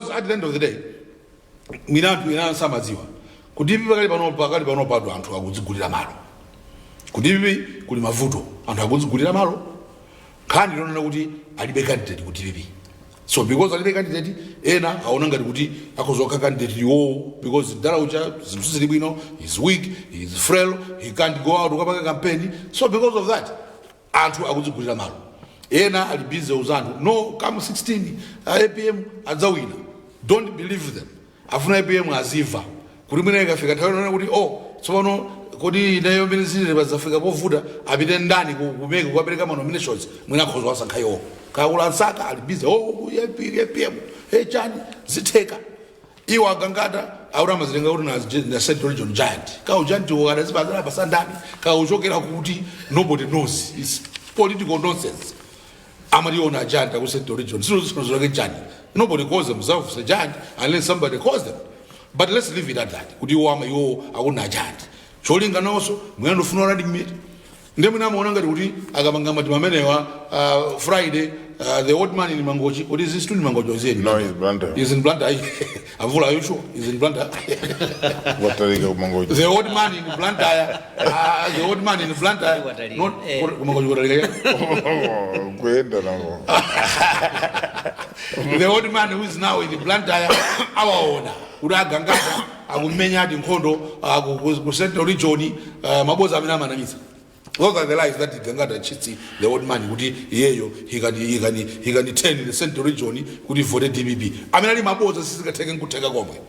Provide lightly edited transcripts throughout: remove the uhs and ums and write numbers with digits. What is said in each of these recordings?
Because at the end of the day, mwina anthu ina samadziwa kuti ipi pakali pano pado anthu akudzigulira malo. Kuti ipi kuli mavuto, anthu akudzigulira malo. Nkhani lonena kuti alibe candidate ku DPP. So because alibe candidate, ena aona ngati kuti akhoza kukhala candidate iwowo, because mdala uja zinthu sizili bwino, he's weak, he's frail, he can't go out kukapanga campaign. So because of that, anthu akudzigulira malo. Ena ali busy uza anthu, "No, come 16, APM adzawina." Don't believe them. Afuna APM aziva kuti mwina ikafika nthawi yonena kuti, "Oh, tsopano kodi ineyo mene zilili pazafika povuta, apite ndani kumeke kukapereka ma nominations?" Mwina akhoza wasankha iwo. Kakula Nsaka ali busy, "Oh, APM, hey, chani zitheka." Iwo agangata akuti amazilenga kuti na Central Region giant. Ka giant ukadazipazana pasandani, kauchokera kuti, nobody knows. It's political nonsense. Amaliona giant aku Central Region, sino chani? Nobody calls themselves a giant unless somebody calls them. But let's leave it at that, kuti iwo ama iwo akuna giant. Cholinga nonso mwina ndofuna running mate. Ndiye mwina amaona ngati kuti akapanga mati amenewa, Friday, the old man in Mangochi, what is this to Mangochi, is he in No, he's Blantyre. He's in Blantyre. Avula, are you sure he's in Blantyre? Watalika kumangochi. The old man in Blantyre, the old man in Blantyre. Watalika. Not Eh. kumangochi kwatalika. Kuyenda nako. The old man who is now in Blantyre awaona kuti agangata akumenya ati nkhondo ku Central Region, maboza amene amanamisa. Those are the lies that Gangata cheats the old man, kuti iyeyo he can turn the Central Region kuti vote DPP, amene ali maboza, sizingatheke nkutheka komwe.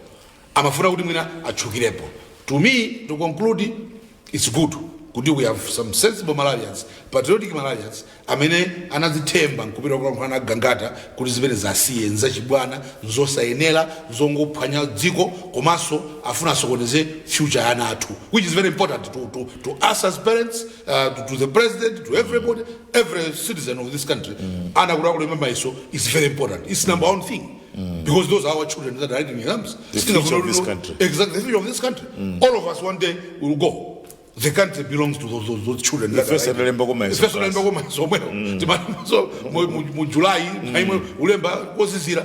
Amafuna kuti mwina atchukirepo. To me, to conclude, it's good kuti we have some sensible Malawians, patriotic Malawians, amene anazithemba nkupita kulankhulana na Gangata kuti zimene zasiye nzachibwana, nzosayenera, nzongophwanya dziko, komanso afuna asokoneze future ya ana athu, which is very important to us as parents, to the president, to everybody, every citizen of this country. Ana kuti akulemba mayeso is very important. It's number one thing, because those are our children that are writing exams. The future of this country. Exactly, the future of this country. All of us one day will go. The country belongs to those children that are First writing. atalemba komayeso First class. atalemba komayeso omwewo. So mu July aimwe ulemba kozizira,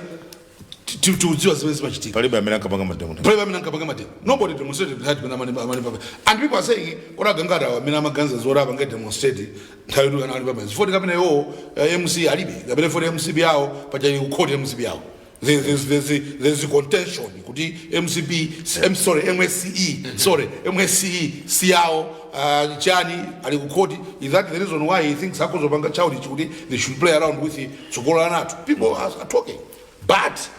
tiudziwa zimene zimachitika. Palibe amene ankapanga mademo. Palibe amene ankapanga mademo. Nobody demonstrated that when and people are saying kodi agangata amene amaganiza zoti apange demonstrate nthawi itu kana ali pamayeso foti kapena iwowo MC alibe, kapena foti MCP yawo paja kukhoti MCP yawo. There's a contention kuti MCP, I'm sorry, MSCE, sorry, MSCE si yawo, chani ali kukhoti. Is that the reason why he thinks akozopanga childish kuti they should play around with tsogolo la nathu? People are talking, but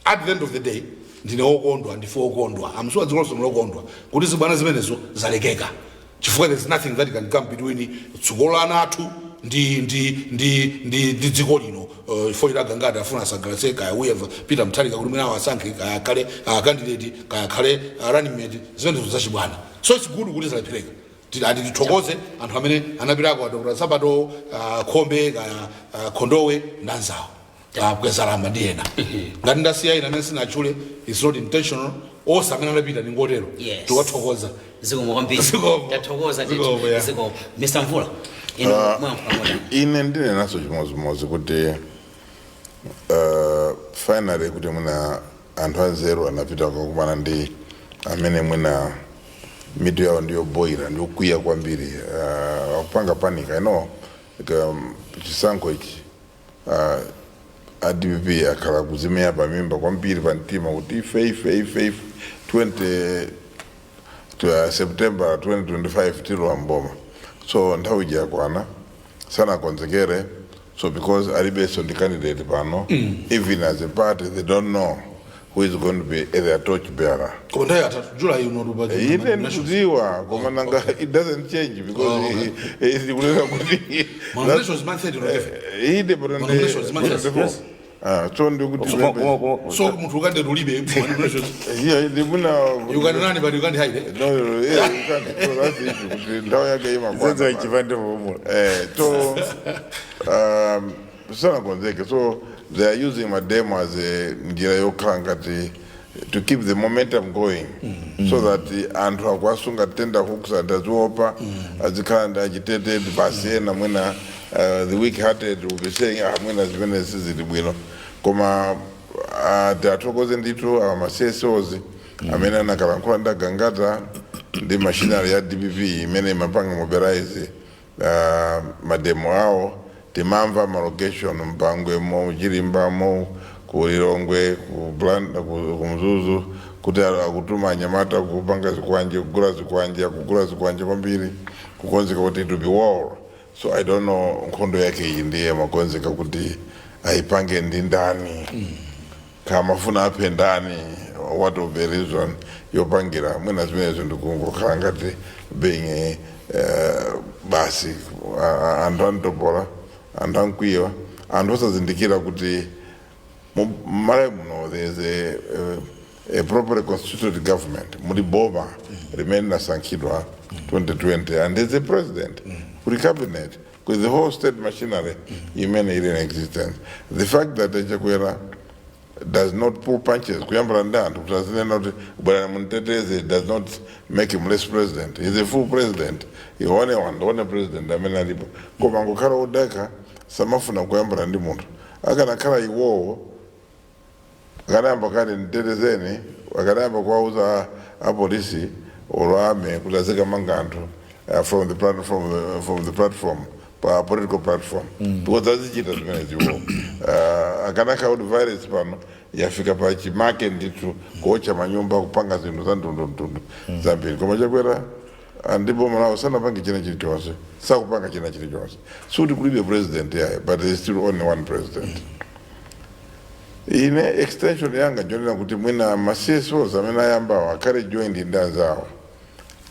at the end of the day, ndine wokondwa, ndife wokondwa, I'm sure dziko lonse lokondwa kuti zibwana zimenezo zalekeka, chifukwa there's nothing that can come between tsogolo la anathu ndi dziko lino. Chifukwa chitagangata afuna asangalatse kaya whoever, Peter Mutharika, kuti mwina awasankhe, kaya akhale candidate, kaya akhale running mate, zimenezo zachibwana. So it's good kuti zalephereka. Ati tithokoze anthu amene anapitako, a Dr Sabato, Khombe, kaya Khondowe ndanzawo, Kwezalamba ndi ena. Ngati ndasiya ina amene sinatchule, it's not intentional. Onse amene anapita ndingotero. Tiwathokoza. Zikomo kwambiri. Zikomo. Tathokoza. Zikomo, ndithu. yeah. Zikomo. Mr Mvula, inu mwayankhula motani? Ine ndine naso chimodzimodzi kuti finally kuti mwina anthu anzeru anapita kukakumana ndi amene mwina mitu yawo ndiyoboyira, ndiyokwiya kwambiri, akupanga panic. I know, like, chisankho ichi, a DPP akhala kuzimenya pamimba kwambiri, pamtima, kuti ife, ife, ife, ife 20 to, September 2025 tilowa mboma. So nthawi ija yakwana, sanakonzekere. So because alibenso ndi candidate pano, even as a party they don't know who is going to be their torch bearer. Koma nthawi yatatu July uno. Ine ndikudziwa, koma nanga it doesn't change because ndikunena kuti Nominations month 30. Ide, but Nominations month. Yes. Ah, so ndikuti So munthu ukandidate ulibe nominations. Yeah, ndimuna You can run, but you can't hide, eh? No, yeah, you can't. So that's the issue, kuti nthawi yake imakwana. Zenzo chipande pomwe. So sanakonzeke, so they are using mademo as a njira yokhala ngati to keep the momentum going, so that anthu akuasunga tender hooks, anthu aziopa, azikhala ndi agitated basi. Ena mwina, the weak hearted will be saying, "Ah, mwina zimene sizili bwino." Koma Tiathokoze ndithu awa ma CSOs amene anakalankhula ndi Agangata ndi machinery ya DPP imene imapanga mobilize mademo awo. Timamva malocation Mpangwemo, Chilimbamo, ku Lilongwe, ku Blantyre, ku Mzuzu, kuti akutuma anyamata kupanga zikwanje, kugula zikwanje, akugula zikwanje kwambiri, kukonzeka kuti it will be war. So I don't know nkhondo yake iyi ndiye makonzeka kuti ayipange ndi ndani, kamafuna aphe ndani, what of the reason yopangira. Mwina zimenezo ndikungokhala ngati being basi anthu antopola, anthu ankwiwa, anthu osazindikira kuti Malawi muno there is a properly constituted government. Muli boma limene linasankhidwa 2020 and there's a president, kuli cabinet, with the whole state machinery imene ili in existence. The fact that Chakwera does not pull punches kuyambira ndi anthu kuti azinena kuti bwana munteteze does not make him less president. He's a full president. He only one, the only president amene alipo, koma ngokhala odaka, samafuna kuyambira ndi munthu. Akanakhala iwowo akanayamba kale mtetezeni, akanayamba kuwauza apolisi olo ame kuti azikamanga anthu from the platform, pa political platform, because azichita zimene ziwo. Akanakhala kuti virus pano yafika pa chimake ndithu, kuotcha manyumba, kupanga zinthu za mtundu zambiri, koma Chakwera ndipo Malawi sanapange china chilichonse, sakupanga china chilichonse. Suti kulibe president yayi, but there is still only one president. Ine extension yanga njonena kuti mwina ma CSOs amene ayambawo akhale joined ndi anzawo.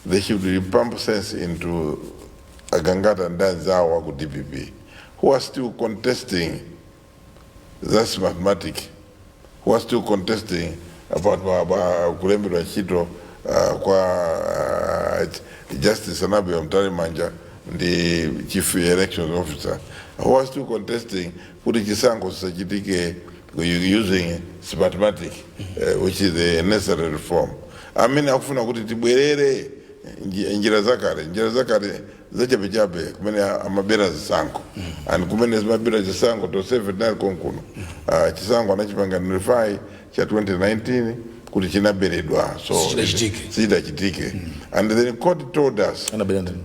They should pump sense into Agangata ndi anzawo aku DPP who are still contesting, that's mathematic, who are still contesting about kulembedwa ntchito kwa Justice Annabel Mtalimanja ndi chief elections officer, who are still contesting kuti chisankho chisachitike using Smartmatic, which is a necessary reform, amene akufuna kuti tibwerere njira zakale, njira zakale zachabechabe, kumene amabera zisankho and kumene zimabera chisankho tonsefe tinali konkuno. Chisankho anachipanga nullify cha 2019 kuti chinaberedwa, so Sichidachitike. Sichidachitike. And then court told us Anabera ndani?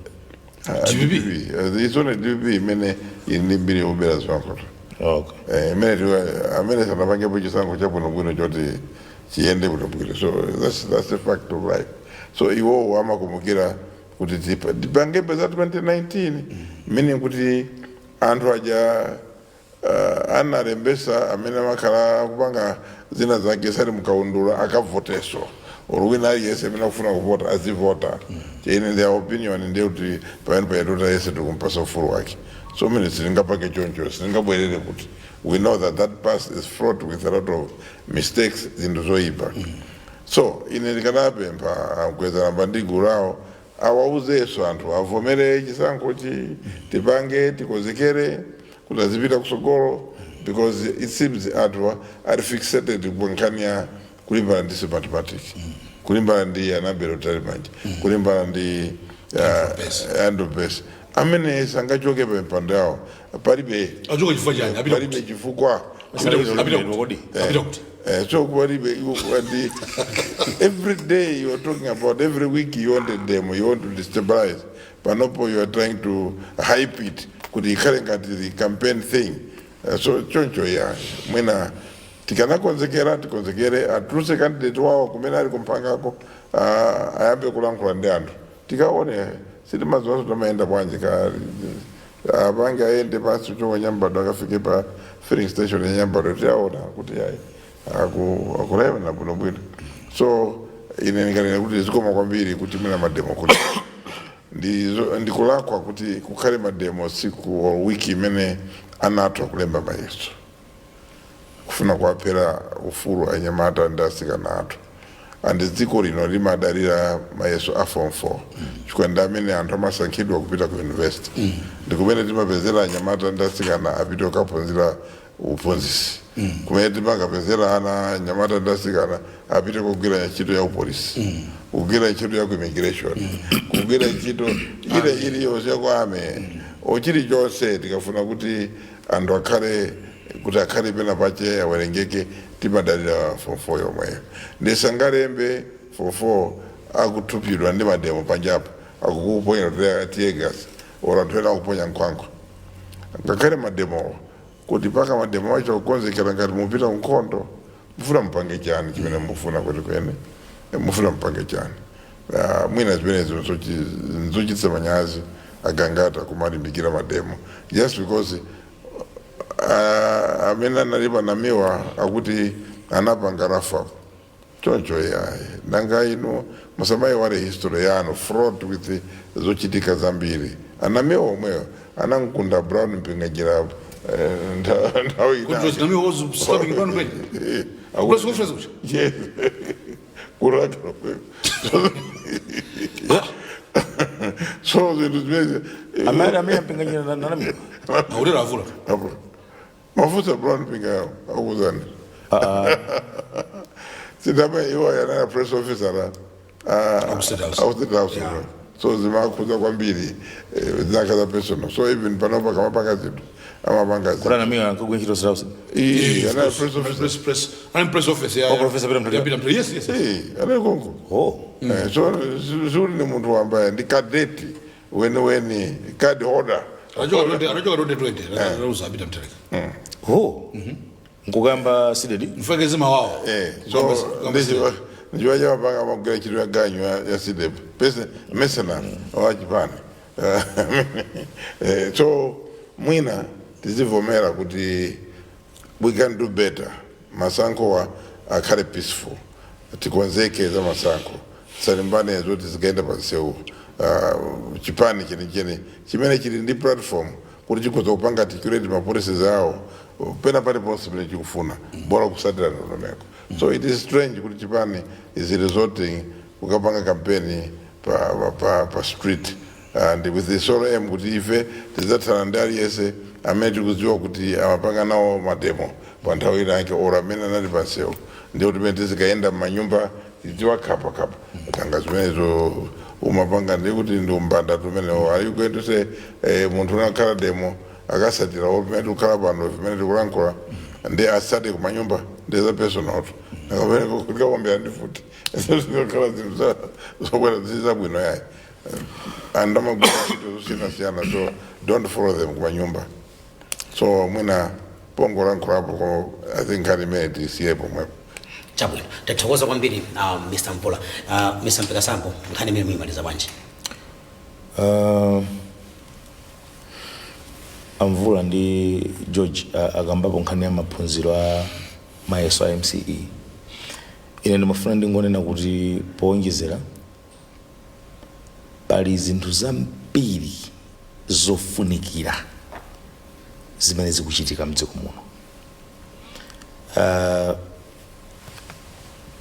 DPP. It's only DPP imene ili ndi mbiri yobera zisankho. Okay. Imene amene sanapangepo chisankho chabwinobwino choti chiyende bwinobwino. So that's the fact of life. So iwowo amakumbukira kuti tipangepo za 2019, meaning kuti anthu aja analembesa amene amakhala akupanga zina zake sali mkaundula akavoteso, or wina aliyense amene akufuna kuvota azivota. Ine their opinion ndiye kuti pamene payatota yese tikumpasa ufulu wake. So mene sitingapange choncho, sitingabwerere kuti we know that that past is fraught with a lot of mistakes, zinthu zoyipa. So ine ndikanapempha aMkwezalamba ndi gulu lawo awauzenso anthu avomere chisankhochi, tipange, tikonzekere kuti azipita kusogolo, because it seems anthu ali fixated ku nkhani ya kulimbana ndi Smartmatic, kulimbana ndi Annabel Mtalimanja, kulimbana ndi Andrew Bess amene sangachoke pa mpando yawo, palibe. Achoka chifukwa chani? Apita Palibe kuti? chifukwa. Apita kuti? Kodi? Apita kuti? So palibe. And every day you are talking about, every week you want a demo, you want to destabilize. Panopo you are trying to hype it kuti ikhale ngati the campaign thing. So choncho ya mwina tikanakonzekera, tikonzekere, atuluse candidate wawo kumene ali kumphangako, ayambe kulankhula ndi anthu, tikaone. Sitimaziwaso tamayenda bwanji ka apange ayende pasi kuchoka Nyambadwe akafike pa filling station ya Nyambadwe, tiaona kuti ayi akulemera bwinobwino. So ine ndikanena kuti zikoma kwambiri kuti mwina mademo, kuti ndikulakwa kuti kukhale mademo siku or wiki imene anatha kulemba mayeso, kufuna kuwaphera ufulu anyamata ndi asikana athu. And dziko lino limadalira mayeso a form 4 chifukwa ndi amene anthu amasankhidwa kupita ku university, ndi kumene timapezera anyamata ndi asikana apite kukaphunzira uphunzisi, kumene timakapezera ana anyamata ndi asikana apite kugwira ntchito ya upolisi, kugwira ntchito ya ku immigration, kugwira ntchito ile iliyonse yakwame o chilichonse. Tikafuna kuti anthu akhale kuti akhale pena pache awerengeke. Timadalira form 4 yomweyo. Ndisangalembe form 4 akuthupidwa ndi mademo panjapo, akukuponya tear gas or anthu ena akuponya nkhwangwa. Ngakhale mademowo, kuti paka mademo acho kukonzekera ngati mupita kunkhondo, mufuna mupange chani? Chimene mufuna kwenikweni, mufuna mupange chani? Mwina zimenezo nzochititsa manyazi, agangata kumalimbikira mademo just because amene analipa Namiwa akuti anapanga rafa choncho. Yayi, nanga inu musamayiwale history yanu, fraught with zochitika zambiri. Anamiwa omweyo anamkunda Brown Mpinganjira nthawi Kuti was Namiwa was stopping Brown Mpinganjira? Press conference kucha? Yes, kuraka. So zinthu zimene Amene Mpinganjira nanamiwa? Autero avula. Apo mafuta Brown Mpinga akuzani sindama iwo yanana press officer Aku State House. Aku State House. So zimakhuza kwambiri zaka za personal. So even panopa kamapanga zinthu, amapanga Kuti zinthu. anamiwa ankagwira ntchito State House? Anali press officer. Press I'm press officer ya Oh, Professor Peter Mutharika. Ya Peter Mutharika. Yes. Anali konko. Oh. So suri ni munthu wambaye ndi cadet weni card holder. Anachoka 2020 anauza Peter Mutharika. Oh, nkukamba CDEDI. Mfeke zima wawo. So ndichiwa chamapanga magwira ntchito ya ganyu ya CDEDI, mercenary wachipani. So mwina tizivomera kuti we can do better. Masankhowa akhale peaceful, tikonzeke za masankho, tisalimbane zoti zikaenda pansewu. Chipani chenicheni chimene chili ndi platform kuti chikhoza kupanga articulate ma policies awo pena paliponse pamene chikufuna, bola kusatira ndondomeko. So it is strange kuti chipani is resorting kukapanga kampeni pa street and with the sole aim kuti ife tidzathana ndi aliyense amene tikudziwa kuti amapanga nawo mademo pa nthawi inake or amene anali pansewu, ndiye kuti pamene tizikayenda m'manyumba tidziwa khapa kanga zimenezo umapanga, ndiye kuti ndi umbanda tumenewo. Are you going to say munthu unakhala demo akasatira or pamene tikukhala pano, pamene tikulankhula, ndi asate kumanyumba? Ndi za personal nakamene ndikakombera ndi futi, zikakhala zinthu zokwera zizabwino yayi. And amagwira ntchito zosiyanasiyana, so don't follow them kumanyumba. So mwina pongolankhulapo, koma I think nkhani imene tisiye pomwepo. Chabwino, tathokoza kwambiri, Mr Mvula. Mr Mpekasambo, nkhani imene muyimaliza bwanji? Amvula ndi George akambapo nkhani ya maphunziro a mayeso a MCE. Ine ndimafuna ndingonena kuti powonjezera, pali zinthu zambiri zofunikira zimene zikuchitika mdziko muno.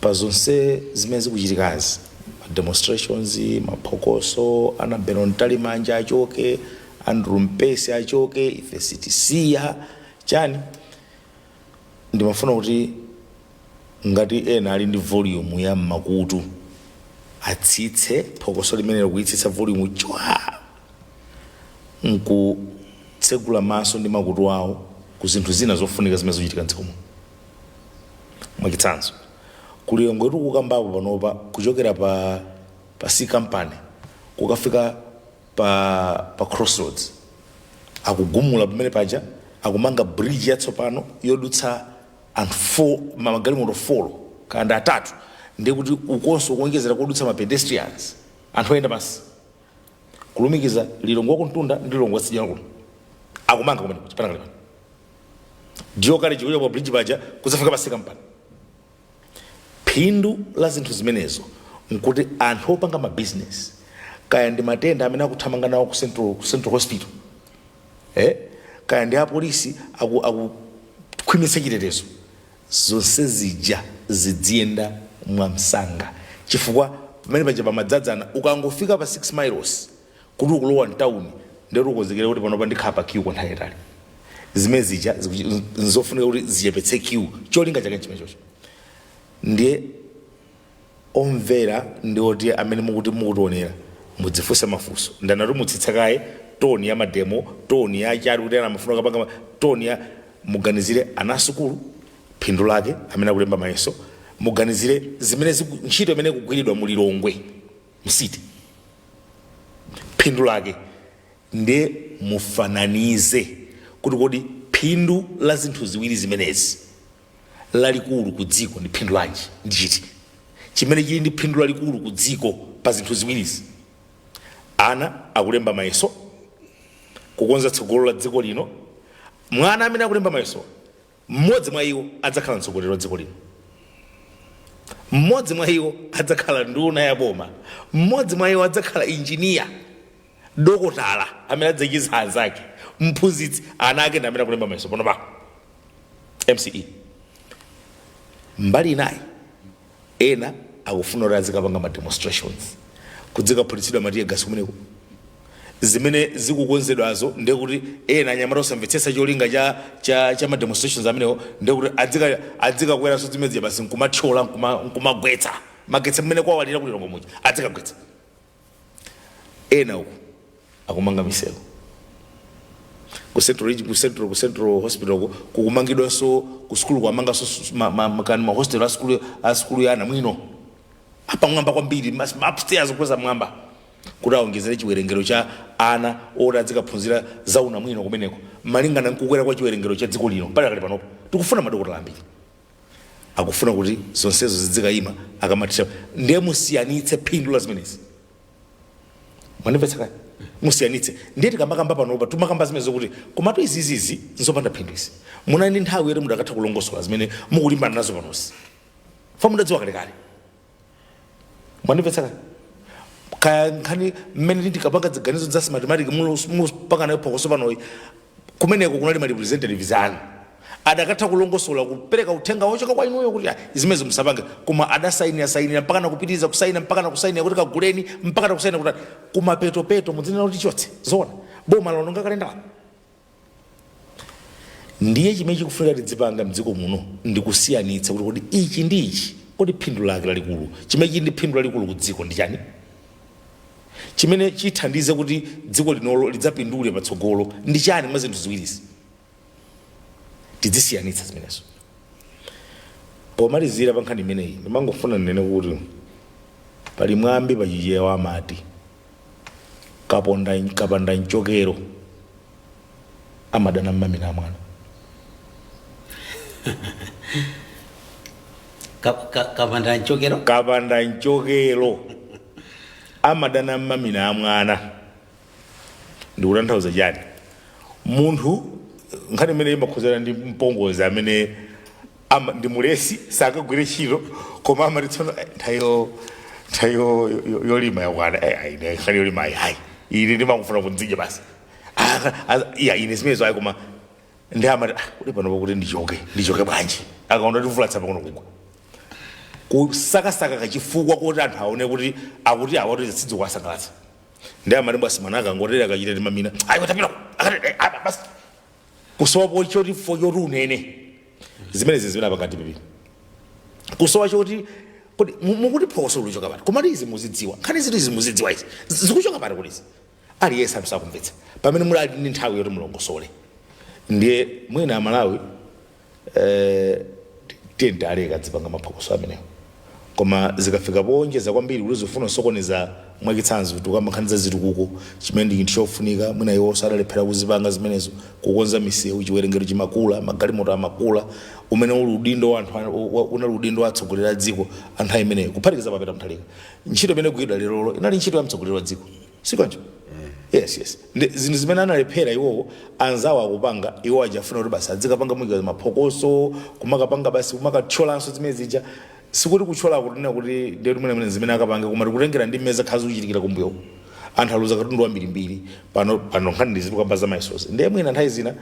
Pa zonse zimene zikuchitikazi, ma demonstrations, maphokoso, Annabel Mtalimanja achoke, Andrew Mpesi achoke, ife sitisiya chani, ndimafuna kuti ngati ena ali ndi volume ya mmakutu atsitse phokoso limene kuyitsitsa volume chwa, nkutsegula maso ndi makutu awo ku zinthu zina zofunika zimene zikuchitika mdziko muno. Mwachitsanzo, kulilongwe kukambapo panopa, kuchokera pa C Company kukafika pa Crossroads, akugumula pamene paja, akumanga bridge yatsopano yodutsa anthu 4, magalimoto 4 kanda atatu, ndiye kuti ukonso kuonjezera kodutsa ma pedestrians, anthu oyenda pansi, kulumikiza Lilongwe wakuntunda ndi Lilongwe watsidya kuno. Akumanga kumene panakale pano ndiyo kale chikucha pa bridge paja kudzafika pa C Company. Phindu la zinthu zimenezo nkuti anthu opanga mabizinesi, kaya ndi matenda amene akuthamanga nawo ku Central Hospital, kaya ndi apolisi akukhwimitsa chitetezo, zonse zija zidziyenda mwamsanga, chifukwa pamene paja pamadzadzana. Ukangofika pa 6 Miles kuti ukulowa mtawuni, ndero ukonzekera kuti panopa ndikhala pa queue kwa nthawi yayitali. Zimene zija nzofunika kuti zichepetse queue, cholinga chake chimenechocho. Ndiye omvera ndi oti amene mukuti mukutionera mudzifunse mafunso. Ndanati mutsitsa kaye tone ya mademo, tone ya chali kuti ana amafuna kapanga tone ya, muganizire ana asukulu. Phindu lake amene akulemba mayeso, muganizire zimene ntchito imene ikugwiridwa mu Lilongwe mcity, phindu lake ndiye mufananize kuti kodi phindu la zinthu ziwiri zimenezi lalikulu ku dziko ndi phindu lanji? Ndi chiti chimene chili ndi phindu lalikulu ku dziko pa zinthu ziwirizi? Ana akulemba mayeso, kukonza tsogolo la dziko lino. Mwana amene akulemba mayeso, mmodzi mwa iwo adzakhala mtsogoleri wa dziko lino, mmodzi mwa iwo adzakhala nduna ya boma, mmodzi mwa iwo adzakhala injiniya, dokotala amene adzachiza anzake, mphunzitsi. Ana ake ndi amene akulemba mayeso pano pa MCE. Mbali inayi, ena akufuna kuti azikapanga ma demonstrations, kudzikaphulitsidwa ma tear gas kumeneko. Zimene zikukonzedwazo ndiye kuti ena anyamata osamvetsetsa cholinga cha ma demonstrations amenewo, ndiye kuti adzikakweranso zimene basi nkumathyola, nkumagwetsa magetsi mmene kwawalira ku Lilongwe muja, adzikagwetsa. Ena uku akumanga misewu ku central region, ku central hospital kukumangidwanso, ku sukulu kuamanganso kani ma hostel a sukulu ya anamwino apamwamba kwambiri, upstairs kukweza mwamba, kuti aonjezere chiwerengero cha ana oti adzikaphunzira za unamwino kumeneko, malingana nkukwera kwa chiwerengero cha dziko lino. Pali akali panopo tikufuna madokotala ambiri. Akufuna kuti zonsezo zidzikayima akamathisha. Ndiye musiyanitse phindu la zimenezi. Mwandimvetsa kani? Musiyanitse. Ndiye tikamakamba panopa, timakamba zimene zokuti komatu izizizi nzopanda phindu izi. Munali ndi nthawi yoti mudakatha kulongosola zimene mukulimbana nazo panozi, fa mudadziwa kalekale. Mwandimvetsa kani? Kaya nkhani mmene tikapanga ziganizo za Smartmatic, mupanga nayo phokoso panoyi, kumeneko kunali ma representatives anu, adakatha kulongosola, kupereka uthenga wochoka kwa inuyo kuti, "Ah, zimenezo musapange." Koma adasayinira sayinira, mpaka nakupitiriza kusayina, mpaka nakusayinira kuti kaguleni, mpaka nakusayina kuti kumapetopeto mudzinena kuti chotse zona boma laononga kalendala. Ndiye chimene chikufunika tidzipanga mdziko muno ndikusiyanitsa kuti kodi ichi ndi ichi, kodi phindu lake lalikulu, chimene chili ndi phindu lalikulu ku dziko ndi chani, chimene chithandize kuti dziko linolo lidzapindule patsogolo ndi chani mwa zinthu ziwirizi. Tidzisiyanitsa zimenezo. Pomalizira pa nkhani imeneyi, ndimangofuna ndinene kuti pali mwambi pachichewa amati, "Kapanda mchokero amadana mmamina amwana." Kapanda mchokero. Kapanda mchokero amadana mmamina amwana. Ndikutanthauza chani? Munthu, nkhani imene imakhuzana ndi mpongozi amene ndi mulesi, sakagwire ntchito, koma amati tsono, "Nthawi yolima yakwana. Ayi, ine nkhani yolima ayi, ayi, ine ndimangofuna kunzidya basi." Ah, iya, ine zimenezo ayi. Koma ndi amati, "Ah, kuti panopo kuti ndichoke, ndichoke bwanji?" Akaona kuti mvula tsapa kuno kugwa, kusakasaka kachifukwa kuti anthu aone kuti akuti awa kuti sidzikuwasangalatsa. Ndi amati basi, mwana akangotere, akachita timamina, "Ayi, tapita." Akati, "Ah, basi." Kusowa choti fo choti unene. Zimenezi zimene apanga DPP, kusowa choti kuti mukuti phokoso luchoka pati, koma izi muzidziwa, nkhani zitu izi muzidziwa, izi zikuchoka pati, kuti izi aliyense anthu sakumvetsa, pamene muli ali ndi nthawi yoti mulongosole. Ndiye mwina Amalawi, tiye aleka adzipanga maphokoso amenewo, koma zikafika powonjeza kwambiri kuti zifuna kusokoneza, mwachitsanzo tikamba nkhani za zitukuko, chimene ndi chinthu chofunika, mwina iwo sadalephera kuzipanga zimenezo, kukonza misewu, chiwerengero chimakula, magalimoto amakula, umene uli udindo wa anthu unali udindo wa atsogoleri a dziko anthu imeneyo, kuphatikiza papeta Mutharika. Ntchito imene igwiridwa lerolo inali ntchito ya mtsogoleri wa dziko, sikoncho? Yes. Ndi zinthu zimene analephera iwowo, anzawo akupanga, iwo ajafuna kuti basi adzikapanga mwika maphokoso, kumakapanga basi, kumakathyolanso zimene zija. Sikuti kuthyola kunena kuti ndiye kuti mwina zimene akapange, koma tikutengera ndi mmene zakhala zikuchitikira kumbuyo. Anthu aluza katundu wambirimbiri pano. Pano nkhani ndizikukamba za mayesozi. Ndiye mwina nthawi zina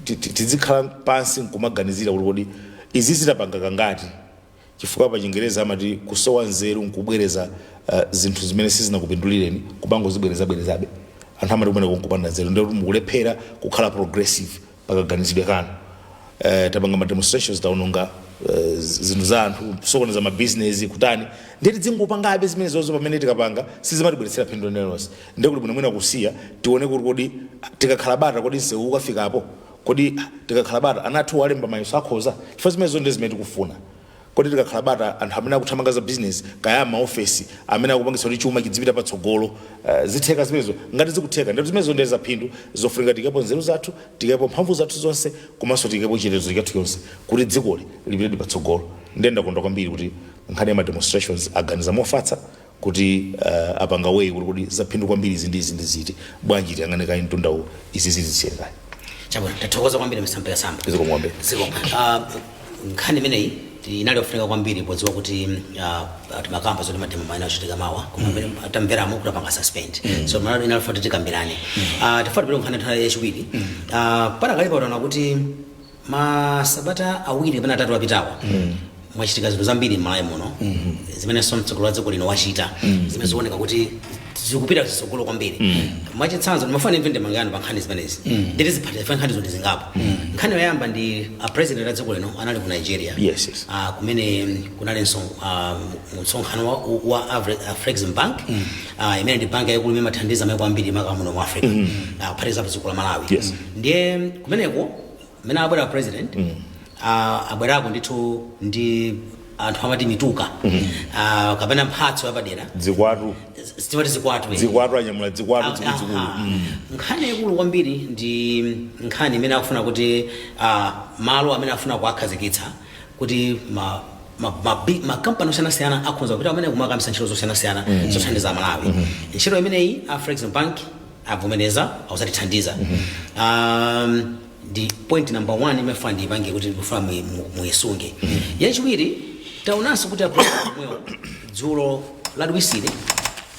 tizikhala pansi nkumaganizira kuti kodi izi zitapanga kangati, chifukwa pa Chingereza amati kusowa nzeru nkubwereza zinthu zimene sizinakupindulireni, kupangozibwerezabwerezabe. Anthu amati kumene nkupanda nzeru, ndiye kuti mukulephera kukhala progressive pakaganizidwe kanu. Tapanga ma demonstrations, taononga zinthu za anthu, kusokoneza mabizinesi, kutani, ndiye tidzingopangabe zimene zozo pamene tikapanga sizimatibweretsera phindu lililonse. Ndiye kuti bwino mwina kusiya, tione kuti kodi tikakhala bata, kodi msewu ukafikapo, Kodi tikakhala bata, ana athu alemba mayeso akhoza? Chifukwa zimenezo ndi zimene tikufuna. Kodi tikakhala bata, anthu amene akuthamanga za business, kaya maofesi amene akupangitsa kuti chuma chidzipita patsogolo, zitheka zimenezo? Ngati zikutheka, ndati zimenezo ndi zaphindu zofunika tikapo nzeru zathu, tikapo mphamvu zathu zonse, komanso tikapo chitetezo chathu chonse kuti dzikoli lipitedi patsogolo. Ndiye ndakondwa kwambiri kuti nkhani ya ma demonstrations aganiza mofatsa kuti apanga weigh kuti zaphindu kwambiri izi ndi izi ndi ziti, bwanji tiyang'ane kayi mtundawu, izi ziti ziyendani. Chabwino, tathokoza kwambiri, Mr Mpekasambo. Zikomo kwambiri. Zikomo. Nkhani imeneyi inali yofunika kwambiri podziwa kuti timakamba zoti ma demo maina achitika mawa, koma amene tamveramo kuti apanga suspend, so malo inali kuti tikambirane. Tifuna tipite nkhani nthawi yachiwiri. Panakali pautana kuti masabata 2 kapena 3 apitawa mwachitika zinthu zambiri m'Malawi muno zimenenso mtsogoleri wa dziko lino wachita, zimene zikuoneka kuti zikupita zitsogolo kwambiri. Mwachitsanzo, ndimafuna ndimve ndemanga yanu pa nkhani zimenezi, nditi ziphatira nkhani zoti zingapo. Nkhani yoyamba ndi a president a dziko lino anali ku Nigeria, kumene kunalinso msonkhano wa Afrexim Bank, imene ndi banki yaikulu imene imathandiza maiko ambiri maka muno mu Africa, kuphatikizapo dziko la Malawi. Ndiye kumeneko mmene abwera president, abwerako ndithu ndi anthu amati mituka, kapena mphatso yapadera. Zikwatu. Timati zikwatu, eh. Zikwatu, anyamula zikwatu zikuluzikulu. Nkhani yaikulu kwambiri ndi nkhani imene akufuna kuti malo amene afuna kuwakhazikitsa kuti makampani osiyanasiyana akhoza kupita kumene kumakambisa ntchito zosiyanasiyana zothandiza Malawi. Ntchito imeneyi Afrexim Bank avomereza, awuzatithandiza. Ndi point number one imene funa ndiyipange kuti ndikufuna muyisunge. Yachiwiri, taonanso kuti a president omwewo dzulo lachiwiri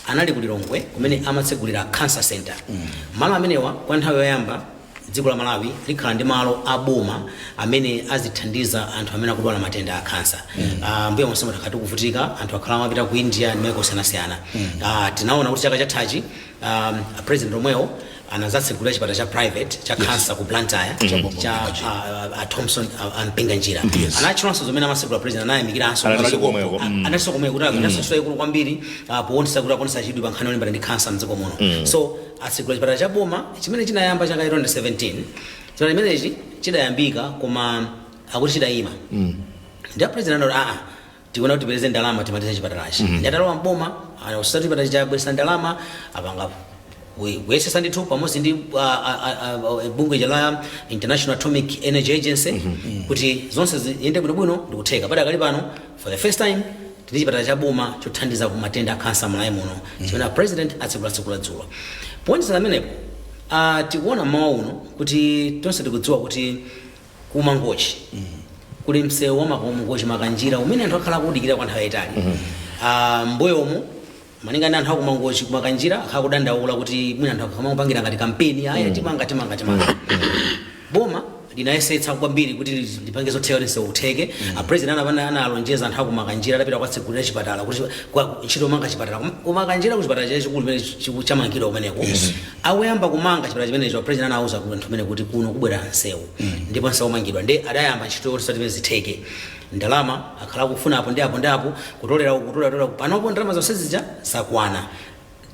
anali ku Lilongwe kumene amatsegulira cancer center. Malo amenewa, kwa nthawi yoyamba dziko la Malawi likhala ndi malo aboma amene azithandiza anthu amene akudwala matenda a cancer. Mbuyo monse takhala tikuvutika, anthu akhala amapita ku India ndi maiko osiyanasiyana. Tinaona kuti chaka chathachi president omwewo anazatsegulira chipatala cha private cha cancer ku Blantyre cha Thompson Mpinganjira. Anatchulanso zimene amatsegula president, anayamikiranso. Analinso komweko. Analinso komweko kuti agwiranso ntchito yaikulu kwambiri poonetsa kuti akuonetsa chidwi pa nkhani yolimbana ndi cancer mdziko muno. So atsegula chipatala cha boma chimene chinayamba chaka 2017. Chipatala chimenechi chidayambika koma akuti chidayima, ndi a president anati, aa, tikuona kuti tipeze ndalama timalize chipatalachi. Ndi atalowa mboma usati chipatala chabweresa ndalama, apanga kuyesesa ndithu pamodzi ndi bungwe la International Atomic Energy Agency kuti zonse ziyende bwinobwino ndikutheka. Padakali pano, for the first time, tili chipatala cha boma chothandiza ku matenda a kansa m'Malawi muno chimene a president atsegula dzulo. Poonjezera amenepo, tikuona mmawa uno kuti tonse tikudziwa kuti kuMangochi kuli msewu wa Mangochi Makanjira umene anthu akhala akudikira kwa nthawi yayitali. Mbuyomu, malinga ndi anthu akuMangochi kuMakanjira, akhala kudandaula kuti mwina anthu akamapangira ngati kampeni, aya, timanga, timanga, timanga. Boma linayesetsa kwambiri kuti lipange zotheka kuti msewu utheke. A president analonjeza anthu akuMakanjira adapita kukatsegulira chipatala kuti ntchito yomanga chipatala kuMakanjira, ku chipatala chachikulu chimene chamangidwa kumeneko. Akuyamba kumanga chipatala chimenecho, president anawuza ku anthu amene kuti kuno kubwera msewu, ndipo msewu umangidwa. Ndi adayamba ntchito yoti zimene zitheke. Ndalama akhala akufuna apo ndi apo ndi apo, kutolera uku, kutolera kutolera. Panopo ndalama zonse zija zakwana.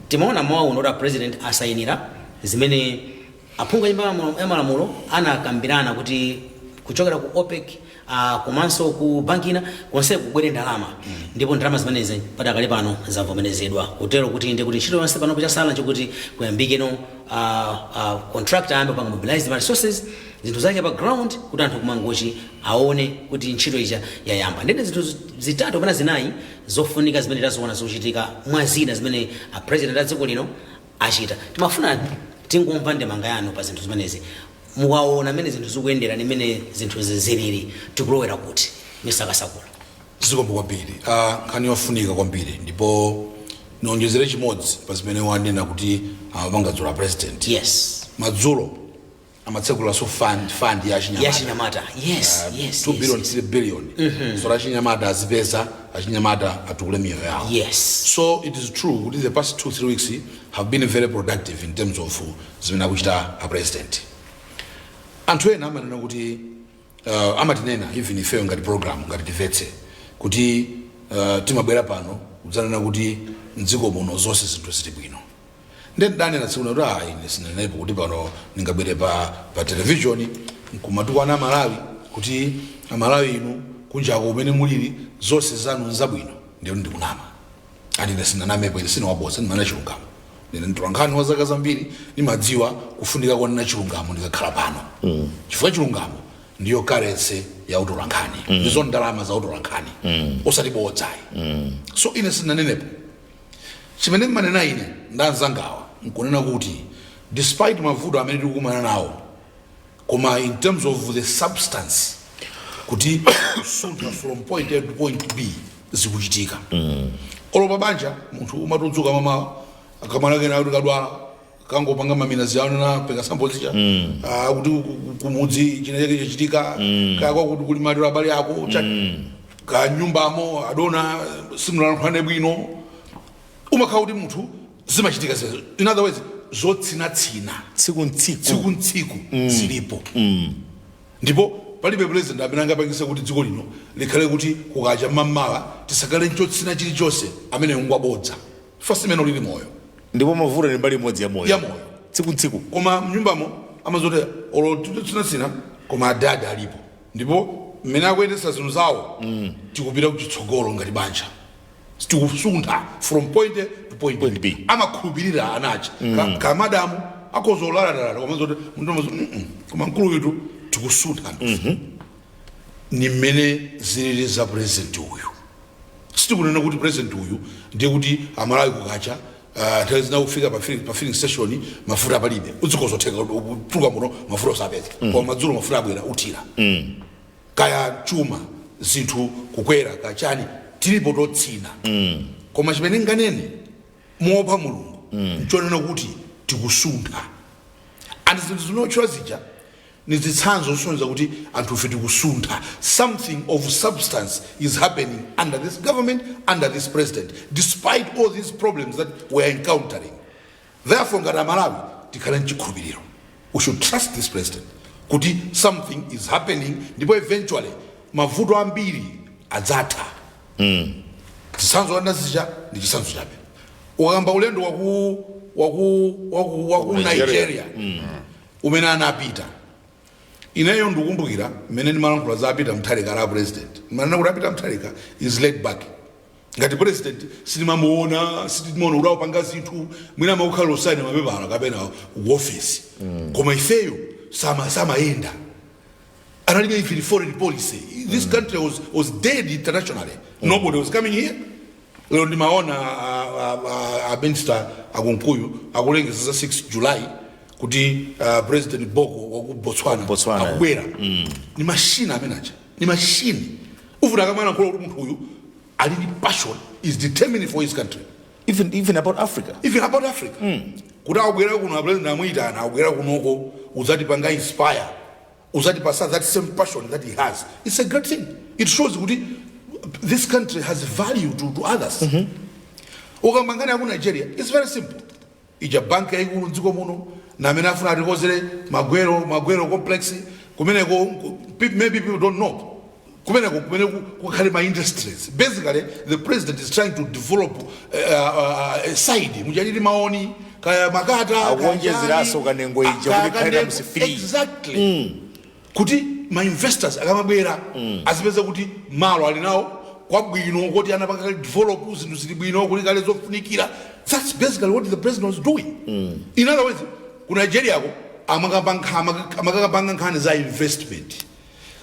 Timaona mawa uno kuti a president asayinira zimene aphungu a Nyumba ya Malamulo anakambirana kuti kuchokera ku OPEC, komanso ku banki ina konse kubwere ndalama, ndipo ndalama zimenezi padakali pano zavomerezedwa, kutero kuti ndi kuti ntchito yonse panopo chasala nchokuti kuyambikeno contractor ayambe kupanga mobilize ma resources, zinthu zake pa ground, kuti anthu kuMangochi aone kuti ntchito ija yayamba. Ndende zinthu zitatu kapena zinayi zofunika zimene taziona zikuchitika mwa zina zimene a president a dziko lino achita. Timafuna tingomva ndemanga yanu pa zinthu zimenezi. Mukaona mmene zinthu zikuyendera ndi mmene zinthu zilili, tikulowera kuti, Mr Kasakula? Zikomo kwambiri. Nkhani yofunika kwambiri, ndipo nionjezere chimodzi pa zimene wanena kuti amapanga dzulo a president. Madzulo amatsegulaso fund ya chinyamata. Ya chinyamata, yes. 2 billion, 3 billion, so achinyamata azipeza, achinyamata atukule miyoyo yawo. So it is true kuti the past 2 3 weeks have been very productive in terms of zimene akuchita a president. Anthu ena amanena kuti amatinena, even ifeyo ngati program, ngati Timvetse, kuti timabwera pano kudzanena kuti mdziko muno zonse zinthu zili bwino. Nde ndidanena tsiku lina kuti ine sinanenepo kuti pano ndingabwere pa television Nkumatukwana Amalawi kuti Amalawi inu kunjako kumene mulili zonse zanu nzabwino, ndiyo ndikunama. Andine sinanamepo, ine sinawabosa, ndimana chilungamo. Ndine mtolankhani wa zaka zambiri, ndimadziwa kufunika konena chilungamo ndikakhala pano, chifukwa chilungamo ndiyo currency ya utolankhani, ndizo ndalama za utolankhani, osati bodzayi. So ine sinanenepo. Chimene mmanena ine ndanzangawa nkunena kuti despite mavuto amene tikukumana nawo, koma in terms of the substance, kuti kusuntha from point A to point B zikuchitika. Olo pabanja munthu umatudzuka mamawa, akamwana kena kuti kadwala, kangopanga mamina ziyaona peka sambo zija, kuti kumudzi china chake chachitika, kaya kwakuti kuli maliro abale ako, ka nyumbamo adona simulankhulane bwino, umakhala kuti munthu zimachitika zizo. In other words, zotsinatsina tsiku ntsiku. Tsiku ntsiku zilipo, ndipo palibe president amene angapangise kuti dziko lino likhale kuti kukacha mammawa tisakale nchotsina chilichonse, amene ngwabodza fasi imene ulili moyo. Ndipo mavuto ni mbali imodzi ya moyo. Ya moyo. Tsiku ntsiku. Koma mnyumbamo amazoti olo titsinatsina, koma adadi alipo, ndipo mmene akuyendetsa zinthu zawo tikupita kuchitsogolo ngati banja, tikusuntha from point A to point, Point B. Amakhulupirira anacha ka madamu akhoza olalalala, koma zoti munthu amazo koma mkulu witu tikusuntha. Ni mmene zilili za president uyu. Sitikunena kuti president uyu ndiye kuti Amalawi kukacha, nthawi zina kufika pa filling station mafuta palibe, udzikozotheka kutuluka muno mafuta usapeza, koma madzulo mafuta abwera, uthira. Kaya chuma, zinthu kukwera kachani, tilipo totsina, koma chimene nganene moopa Mulungu nchonena kuti tikusuntha. And zinthu zinotchula zija ni zitsanzo zosonyeza kuti anthu ife tikusuntha. Something of substance is happening under this government, under this president, despite all these problems that we are encountering. Therefore, ngati Amalawi tikhale mchikhulupiriro, we should trust this president kuti something is happening, ndipo eventually mavuto ambiri adzatha. Chitsanzo andazija ndi chitsanzo chabe. Ukamba ulendo waku Nigeria. Nigeria umene anapita, ineyo ndikukumbukira mmene ndimalankhula za Peter Mutharika la president, manena kuti Peter Mutharika is laid back ngati president. Sitimamuona, sitimaona kuti akupanga zinthu, mwina amakukhala osaina mapepala kapena ku office, koma ifeyo samayenda, analibe even foreign policy. This country was dead internationally. Nobody was coming here. Lero ndimaona a minister akunkuyu akulengeza za 6 July kuti President Boko waku Botswana, Botswana, akubwera. Ni machine amene aja, ni machine ufuna akamana nkhola kuti munthu uyu ali ndi passion, is determined for his country. Even about Africa. Even about Africa, kuti akubwera kuno, a president amuyitana, akubwera kunoko uzatipanga inspire, uzatipasa that same passion that he has. It's a great thing. It shows kuti this country has value to others. Ukamba nkhani yaku Nigeria, it's very simple. Ija banki yayikulu mdziko muno na amene afuna atikozere Magwero complex kumeneko, maybe people don't know, kumeneko kumene kukhale ma industries. Basically, the president is trying to develop a side muchalili maoni kaya Makata, kaya Akuonjezeranso chani, Kanengo ija kaya kuti ikhale Kanengo. times three. Exactly, kuti ma investors akamabwera azipeza kuti malo ali nawo kwabwino, kuti anapanga kale develop, zinthu zili bwino, kuti kale zofunikira. That's basically what the president was doing. In other words, ku Nigeria ko amakakapanga nkhani za investment.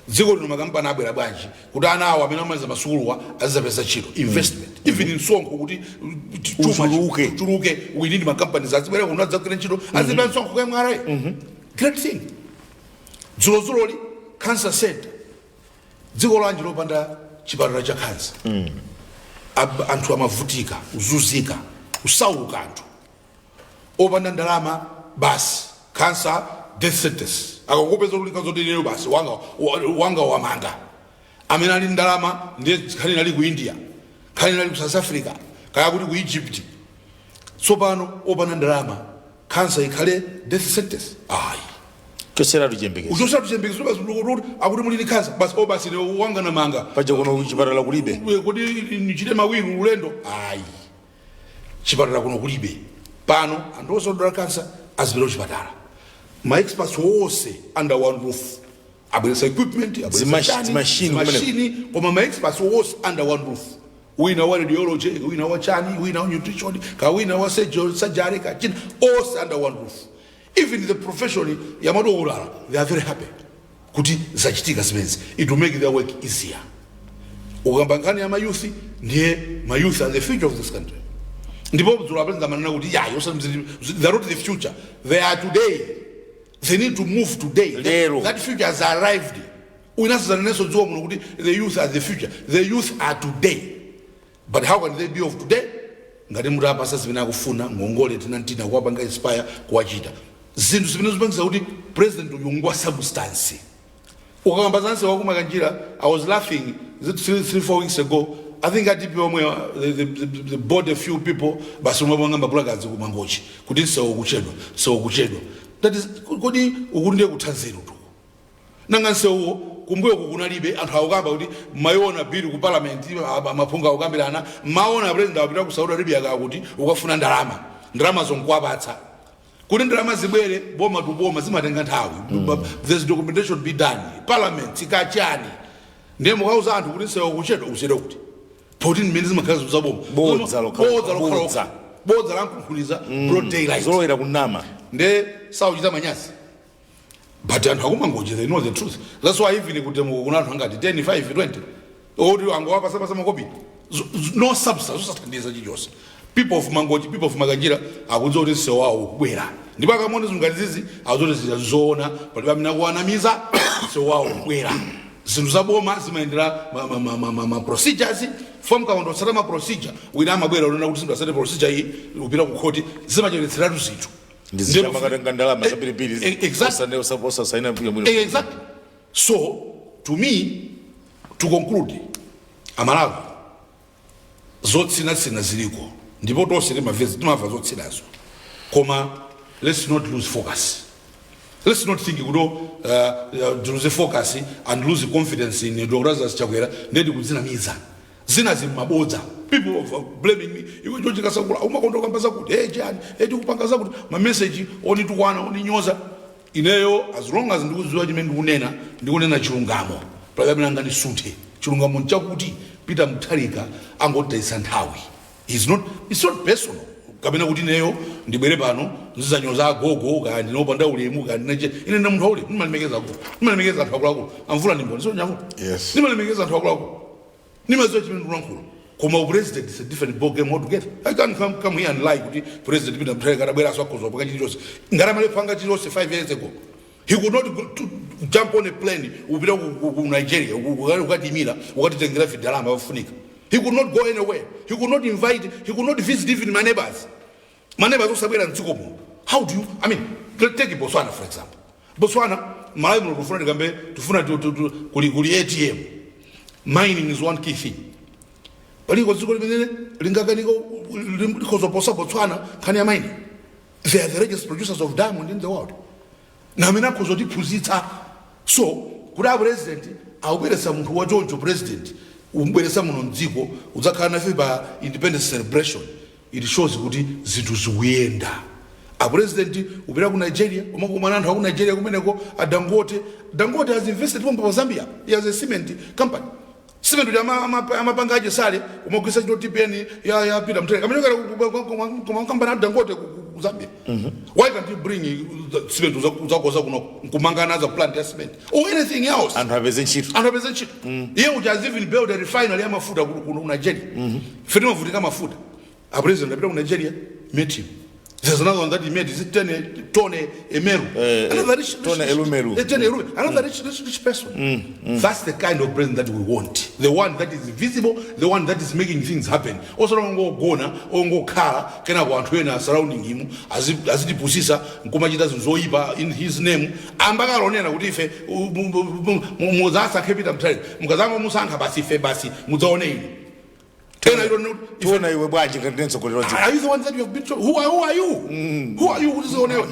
Dziko lino makampani abwera bwanji kuti ana awo amene amaliza masukuluwa azizapeza ntchito? Investment, even msonkho kuti chuma Uchuluke. uchuluke. We need ma companies azibwera kuno, adzagwira ntchito, azibwera msonkho kwa MRA. Great thing. Dzulozuloli cancer center, dziko lanji lopanda chipatala cha cancer? Anthu amavutika, kuzunzika, kusauka, anthu opanda ndalama, basi, cancer, death sentence. Akakupeza kuti kanzotelero, basi, wanga wanga wamanga. Amene ali ndalama ndiye nkhani inali ku India, nkhani inali ku South Africa, kaya kuti ku Egypt. Tsopano opanda ndalama, cancer ikhale death sentence? Ayi. Choseratu chiyembekezo. Uchosera chiyembekezo basi, kuti akuti muli ndi cancer basi, o basi, ine wanga namanga. Paja kuno chipatala kulibe. Kuti nichite mawiri ulendo, ayi, chipatala kuno kulibe. Pano anthu onse odwala kansa azipita kuchipatala, ma experts wonse under one roof. Abweresa equipment, abweresa chani, zimashini kumeneko. zimashini, koma ma experts wonse under one roof, wina wa radiology, wina wa chani, wina wa nutrition, ka wina wa surgery, ka china, onse under one roof. Even the profession ya madokotala, they are very happy kuti zachitika zimenezi. It will make their work easier. Ukamba nkhani ya mayouth, ndiye mayouth are the future of this country. Ndipo dzulo apresident amanena kuti ya they are not the future, they are today. They need to move today. Lero. That future has arrived. Winasizanenso dziwa muno kuti the youth are the future, the youth are today. But how can they be of today ngati mutapasa zimene akufuna? Ngongole tinantina, kuwapanga inspire, kuwachita zinthu zimene zipangisa kuti president uyu ngwa substance. Ukakamba zanse wakumakanjira, I was laughing, is it 3, 4 weeks ago, I think, atipi omwe they bought a few people basi, omwe amang'amba placards kumangochi kuti nsewu kuchedwa, nsewu kuchedwa. That is, kodi uku ndiye kuthanzeru tu? Nanga nsewuwo kumbuyo kunalibe? Anthu akukamba kuti mayiona bill ku parliament, maphungu akukambirana, maona president akupita ku Saudi Arabia kakuti ukafuna ndalama, ndalama zonkuwapatsa. Kuti ndalama zibwere boma to boma zimatenga nthawi. There's documentation be done, parliament ikachani. Ndiye mukauza anthu kuti nsewu kuchedwa, kuchedwa kuti poti mmene zimakhala zaboma. Bodza lokha- Bodza lokha. Bodza. Bodza lankunkhuliza, broad daylight. Zolowera kunama. Nde sauchita manyazi? But anthu akumangoje, they know the truth. That's why even kuti kuna anthu angati 10, 5, 20 oti angowapasapasa makopi, no substance, zosathandiza chilichonse. People of Mangochi, people of Makanjira akudziwa kuti msewu wawo ukubwera, ndipo akamona zinthu ngati zizi akudziwa kuti zija zoona, palibe amene akuwanamiza. Msewu wawo ukubwera. Zinthu zaboma zimayendera ma procedures. Fom kaunda utsata ma procedure, wina amabwera unena kuti zinthu asate procedure iyi, upita ku khoti, zimachedwetseratu zinthu. Ndizimakatenga ndalama zambirimbiri. Exactly. Osasaina bwino. Exactly. So to me, to conclude, Amalawi, zotsinatsina ziliko, ndipo tonse timamva zotsinazo, koma let's not lose focus. Let's not think kuti lose focus and lose confidence in Dr. Lazarus Chakwera. Ndedi kudzinamiza zina zimmabodza. People of blaming me, iwe George Kasakula umakonda kukamba zakuti, hey, chani, hey, tikupanga zakuti, ma message onitukwana, oninyoza. Ineyo, as long as ndikudziwa chimene ndikunena, ndikunena chilungamo, palibe amene angandisunthe. Chilungamo nchakuti Peter Mutharika angotayisa nthawi. He's not, it's not personal kapena kuti ineyo ndibwere pano ndizanyoza agogo, kaya ndinopanda ulemu, kaya ndinache. Ine ndi munthu waulemu, ndimalemekeza agogo, ndimalemekeza anthu akuluakulu. Amvula ndimboni so nyamvula. Yes. Ndimalemekeza anthu akuluakulu, nimadziwa chimene ndikulankhula. Koma president is a different ball game altogether. I can't come here and lie kuti President Peter Mutharika atabwera akhoza panga chilichonse. Ngati amalepanga chilichonse 5 years ago, he could not go to jump on a plane upita ku Nigeria ukatimira, ukatitengera vidalama pafunika. He could not go anywhere, he could not invite, he could not visit even my neighbors. My neighbors osabwera mdziko muno. How do you, I mean, take Botswana for example. Botswana, Malawi muno tufuna tikambe, tufuna kuli ATM. Mining is one key thing. Paliko dziko limene lingakaniko likhozoposa Botswana nkhani ya mining? They are the largest producers of diamond in the world, na amene akhoza kutiphunzitsa. So kuti a president akubweretsa munthu wachoncho, president umbweretsa muno mdziko, udzakhala nafe pa independence celebration, it shows kuti zinthu zikuyenda. A president upita ku Nigeria, umakumana anthu aku Nigeria kumeneko, a Dangote. Dangote has invested pompa pa Zambia. He has a cement company. Cement uja amapanga achisale umagwisa chito TPN ya Peter Mutharika kamenekera kumankambani a Dangote ku Zambia. Why can't you bring the cement uzakoza kuno nkumanga another plant ya cement or anything else? Anthu apeze ntchito. Anthu apeze ntchito. Iye uja has even built a refinery ya mafuta ku Nigeria. Ife timavutika mafuta. A president apita ku Nigeria, met him. There's another one that he met, is it Tony Elumelu? Another rich, rich, Tony rich, Elumelu. Tony Elumelu, another rich, rich, rich person. That's the kind of president that we want, the one that is visible, the one that is making things happen. Osati ongogona, ongokhala, kenako anthu ena surrounding him azitipusisa nkumachita zinthu zoyipa in his name. Ambakalonena kuti ife mudzasankhe Peter Mutharika, mukazanga musankha basi, ife basi mudzaone ine tena. You don't know. Tiona iwe bwanji ngati mtsogoleri wa dziko? Are you the ones that you have been told? Who are you? Who are you kuti zionewe?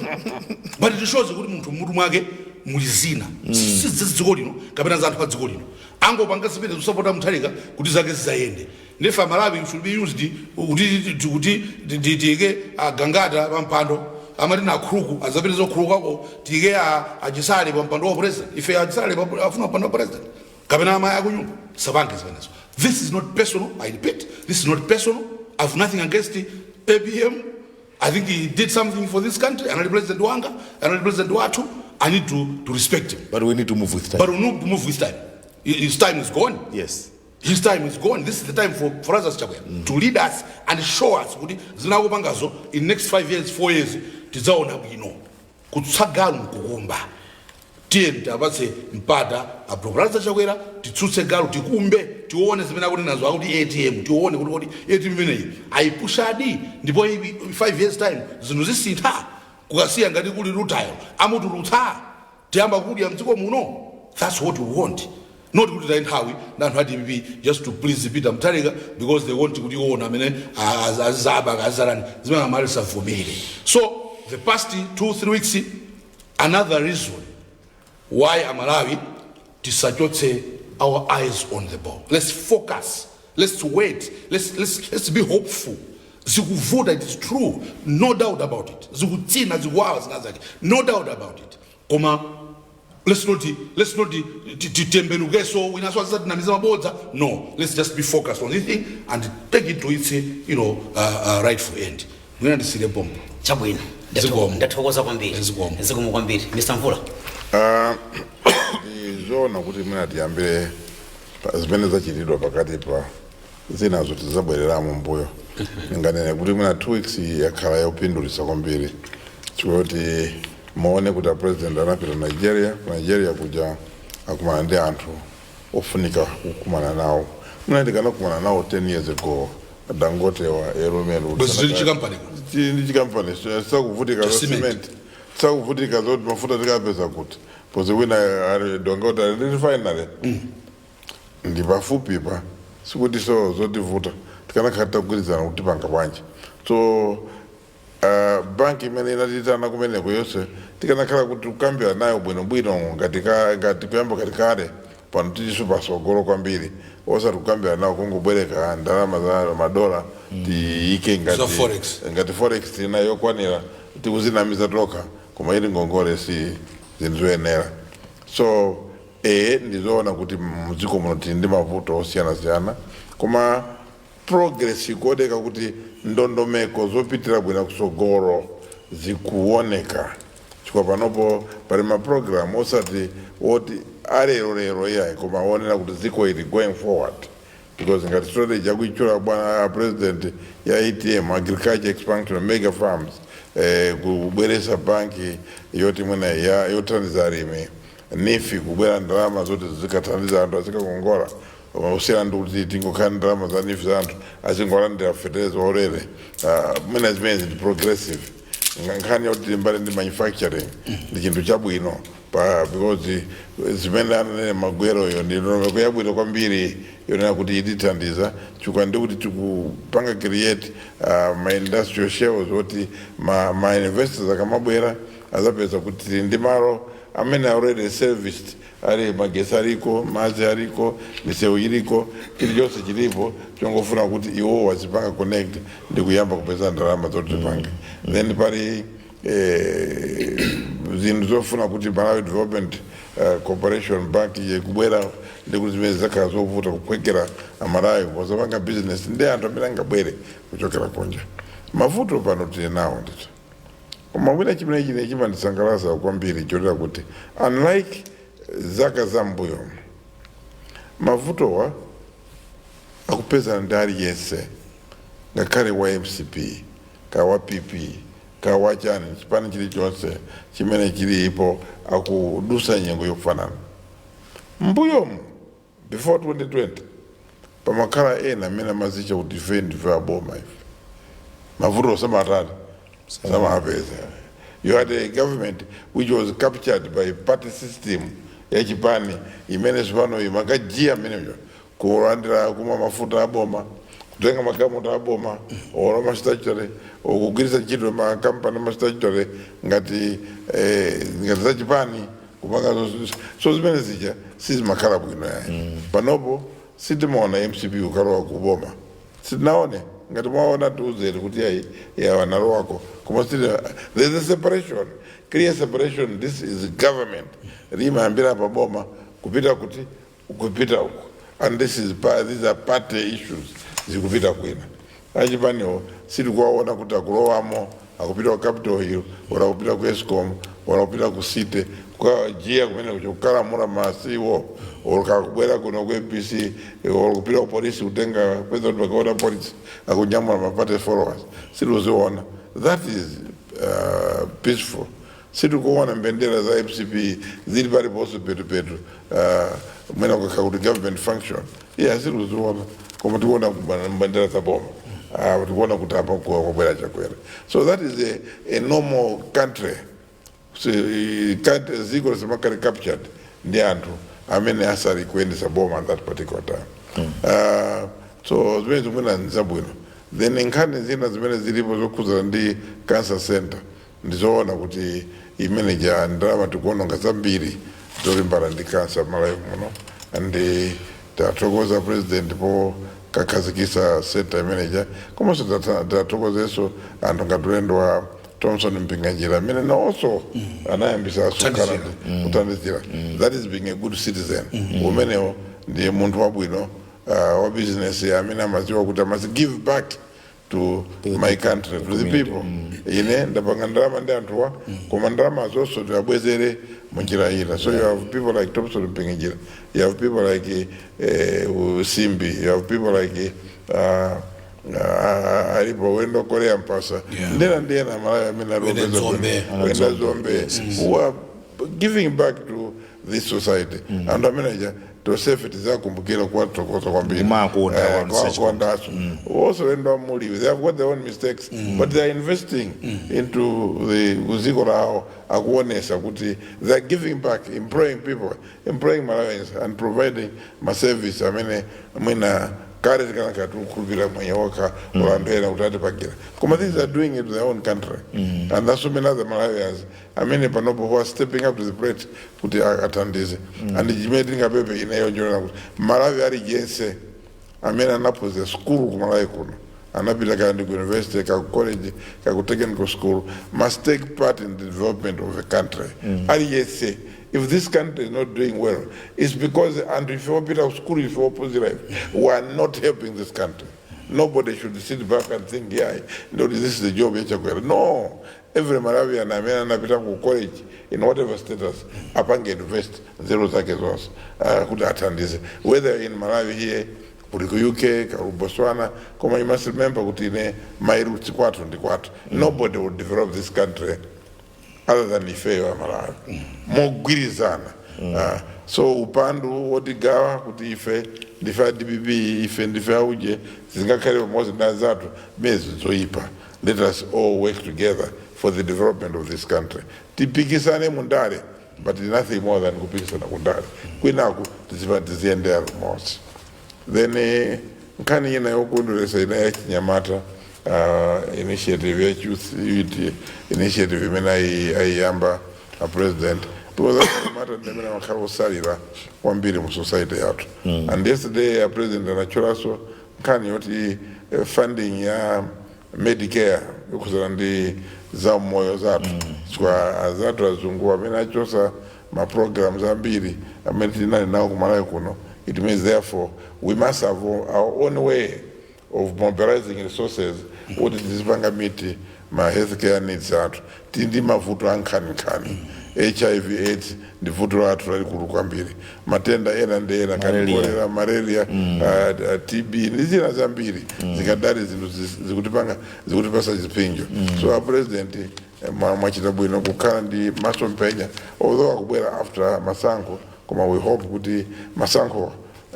But it shows kuti munthu mutu mwake muli zina. Si za dziko lino kapena za anthu a dziko lino. Angopanga zimene kusapota Mutharika kuti zake zizayende. Ndife Malawi should be used kuti tiyike agangata pampando. Amati na khuluku azapita zokhulukako, tiyike achisale pa mpando wa president. Ife achisale afuna mpando wa president kapena amayi akunyumba sapange zimenezo. This is not personal. I repeat, this is not personal. I have nothing against APM. I think he did something for this country. Anali president wanga, anali president wathu. I need to respect him. But we need to move with time. But we need to move with time. His time is gone. His time is gone. This is the time for us as Chakwera to lead us and show us kuti zinakupangazo in next 5 years, 4 years, tidzaona bwino kutsagalu nkukumba. Tiye tapatse mpata a Dr. Chakwera, titsutse galu, tikumbe, tione zimene akuti nazo, akuti ATM. Tione kuti ATM imeneyi ayipushadi, ndipo 5 years time zinthu zisintha kukasiya ngati kuli rutile amutulutsa, tiyamba kudya mdziko muno. That's what we want, not kuti tayi nthawi ndi anthu a DPP just to please Peter Mutharika because they want kuti iwona amene azaba azalani zimene amali savomere. So the past 2, 3 weeks, another reason why Amalawi tisachotse our eyes on the ball. Let's focus, let's wait, let's be hopeful. Zikuvuta, it is true, no doubt about it. Zikutsina, zikuwawa zina zake, no doubt about it. Koma let's not titembenukeso winaso azizatinamiza mabodza. No, let's just be focused on this thing and take it to its rightful end. Mwina ndisire pompo. Chabwino. Zikomo. Ndathokoza kwambiri. Zikomo. Zikomo kwambiri, Mr Mvula. Ndizoona kuti mwina tiyambire zimene zachitidwa pakati pa zinazo, tizabwereramo mbuyo. Nganene kuti mwina 2 weeks yakhala yopindulitsa kwambiri, chikuti muone kuti a president anapita Nigeria. Ku Nigeria kuja akumana ndi anthu ofunika kukumana nawo. Mwina ndikanakumana nawo 10 years ago, Dangote wa Eromelu. Bwezi tili chikampani kuno. Ndi chikampani sakuvutika Cha za cement. Cement sakuvutika zoti mafuta tikapeza kuti pozi wina ali Dangote ali ndi refinery ndi pafupi pa, sikuti so zotivuta tikanakhala tagwirizana kuti panga bwanji. So banki imene inatitana kumeneko yonse tikanakhala kuti kukambira nayo bwinobwino ngati ngati kuyamba kati kale pano tiliso pasogolo kwambiri, osati kukambira nawo kungobwereka ndalama za madola tiyike ngati Za forex. Ngati forex tina yokwanira, tikuzinamiza tokha, koma ili ngongole si zinthu zoyenera. So ndizoona kuti mdziko muno tili ndi mavuto osiyanasiyana, koma progress ikuoneka kuti ndondomeko zopitira bwino kusogolo zikuoneka, chifukwa panopo pali maprogram osati oti alero lero iyayi, koma onera kuti dziko ili going forward, because ngati strategy yakuichula bwana president ya ATM, agriculture expansion, mega farms, kubweresa banki yoti mwina yothandiza alimi, NEEF, kubwera ndalama zoti zikathandiza anthu azikakongola, usiyana ndi kuti tingokhala ndalama za NEEF za anthu azingolandira fetereza olere. Mwina zimene ndi progressive. Nkhani yakuti tilimbane ndi manufacturing ndi chinthu chabwino pa because zimene ananene magweroyo ndi ndondomeko yabwino kwambiri yonena kuti itithandiza, chifukwa ndi kuti tikupanga create ma industrial shells oti ma investors akamabwera azapeza kuti tili ndi malo amene already serviced, ali magesi aliko, madzi aliko, misewu iliko, chilichonse chilipo, chongofuna kuti iwo wazipanga connect ndi kuyamba kupeza ndalama zoti tipange. Then pali zinthu zofuna kuti Malawi Development Corporation Bank yekubwera, ndi kuti zimene zakhala zovuta kuphwekera Amalawi pozapanga business ndi anthu amene angabwere kuchokera kunja. Mavuto pano tili nawo ndithu, koma mwina chimene chine chimandisangalatsa kwambiri chotera kuti unlike zaka za mbuyo, mavutowa akupezana ndi aliyense, ngakhale wa MCP ka wa PP ka wa chani, chipani chilichonse chimene chilipo akudusa nyengo yofanana. Mbuyomu before 2020 pamakhala ena amene amazicha kuti ife ndife aboma, ife mavuto samatani, samapeza. You had a government which was captured by party system ya chipani imene sipano imakajiya ameneyo kulandira kumwa mafuta aboma, kutenga magalimoto aboma olo ma statutory, kugwiritsa ntchito makampani ma statutory ngati ngati za chipani kupanga so zimene zija sizimakhala bwino yayi. Panopo sitimaona MCP ukalowa kuboma, sitinaone. Ngati mwaona, tiuzeni kuti ayi, ya wanalowako. Koma still there's a separation, clear separation. This is government, limayambira pa boma kupita kuti kupita uko, and these are party issues, zikupita kwina. Achipaniwo sitikuwaona kuti akulowamo, akupita ku Capitol Hill, ora kupita ku ESCOM, ora kupita ku city kukajiya kumene kucho kukalamula masiwo, or kakubwera kuno ku MBC, or kupita ku polisi kutenga peza kuti pakaona polisi akunyamula ma party followers, sitikuziona. That is peaceful. Sitikuona mbendera za MCP zili paliponse petupetu, mwina kukha kuti government function, yeah, sitikuziona, koma tikuona mbendera za boma. Tikuona kuti apa kwabwera Chakwera. So that is a normal country. So, country ziko lisamakale captured ndi anthu amene asali kuyendesa boma at that particular time. So zimene zimwena nzabwino. Then nkhani zina zimene zilipo zokhuzana ndi cancer center, ndizoona kuti imene ja ndalama tikuononga zambiri zolimbana ndi cancer Malawi muno, and tathokoza president po kakhazikisa center imeneja, komanso tathokozenso anthu ngati ulendo wa Thomson Mpinganjira amene nawonso anayambisa Kuthandizira. Kuthandizira. That is being a good citizen. Umenewo ndiye munthu wabwino, wa business amene amadziwa kuti I must give back to my country, to the people. Ine ndapanga ndalama ndi anthuwa, koma ndalama zonso tiwabwezere munjira ina. So you have people like Thomson Mpinganjira, you have people like Simbi, you have people like alipo wendo Korea Mpasa, ndena ndena Malawi amene ali Wenda opeza Dzombe. bwino. Wenda Dzombe, who are giving back to this society. Anthu amene aja tosefe tizakumbukira kuwathokoza kwambiri. Kumakonda, kuwaonesa. Kuwakondanso also wendo amuliwe. They have got their own mistakes, but they are investing into the kuziko lawo, akuonesa kuti they are giving back, employing people, employing Malawians and providing ma service amene mwina kale tikanaka tikukhulupirira mwenye wokha or anthu ena kuti atipangira, koma these are doing it to their own country. And that's so many other Malawians amene panopo who are stepping up to the plate kuti athandize. And chimene tingapepe ineyo njonena kuti Malawi aliyense amene anaphunzira skulu ku Malawi kuno, anapita kaya ndi ku university, ka ku college, ka ku technical school, must take part in the development of the country. Aliyense. If this country is not doing well, it's because anthu ife opita ku school, ife ophunzira ife, we are not helping this country. Nobody should sit back and think, yeah, no, this is the job ya Chakwera. No, every Malawian amene anapita ku college in whatever status apange invest nzeru zake zonse kuti athandize, whether in Malawi here, kuli ku UK, ka ku Botswana. Koma you must remember kuti ine my roots, kwathu ndi kwathu. Nobody will develop this country other than ifeyo Amalawi mogwirizana. So upandu wotigawa kuti ife ndife a DPP, ife ndife auje, zingakhale pamodzi ndi anzathu mezi zoyipa. Let us all work together for the development of this country. Tipikisane mundale, but nothing more than kupikisana kundale. Kwinaku tiziyendera limodzi. Then nkhani ina yokondweresa ina yachinyamata, initiative ya youth, youth initiative imene ayiyamba a president, because achinyamata ndi amene amakhala osalira kwambiri mu society yathu. And yesterday a president anatchulanso nkhani yoti funding ya Medicare yokhuzana ndi zaumoyo zathu, kwa azathu azungu amene achosa ma programs ambiri amene tinali nawo kumalawi kuno. It means therefore we must have our own way of mobilizing resources kuti tizipanga meet ma healthcare needs athu. Tili ndi mavuto ankhaninkhani. HIV AIDS ndi vuto lathu lalikulu kwambiri, matenda ena ndi ena, Malaria. kolera, malaria, TB ndi zina zambiri zikadali zinthu zikutipanga, zikutipasa zipinjo. So a president, mwachita bwino kukhala ndi masomphenya, although akubwera after masankho, koma we hope kuti masankho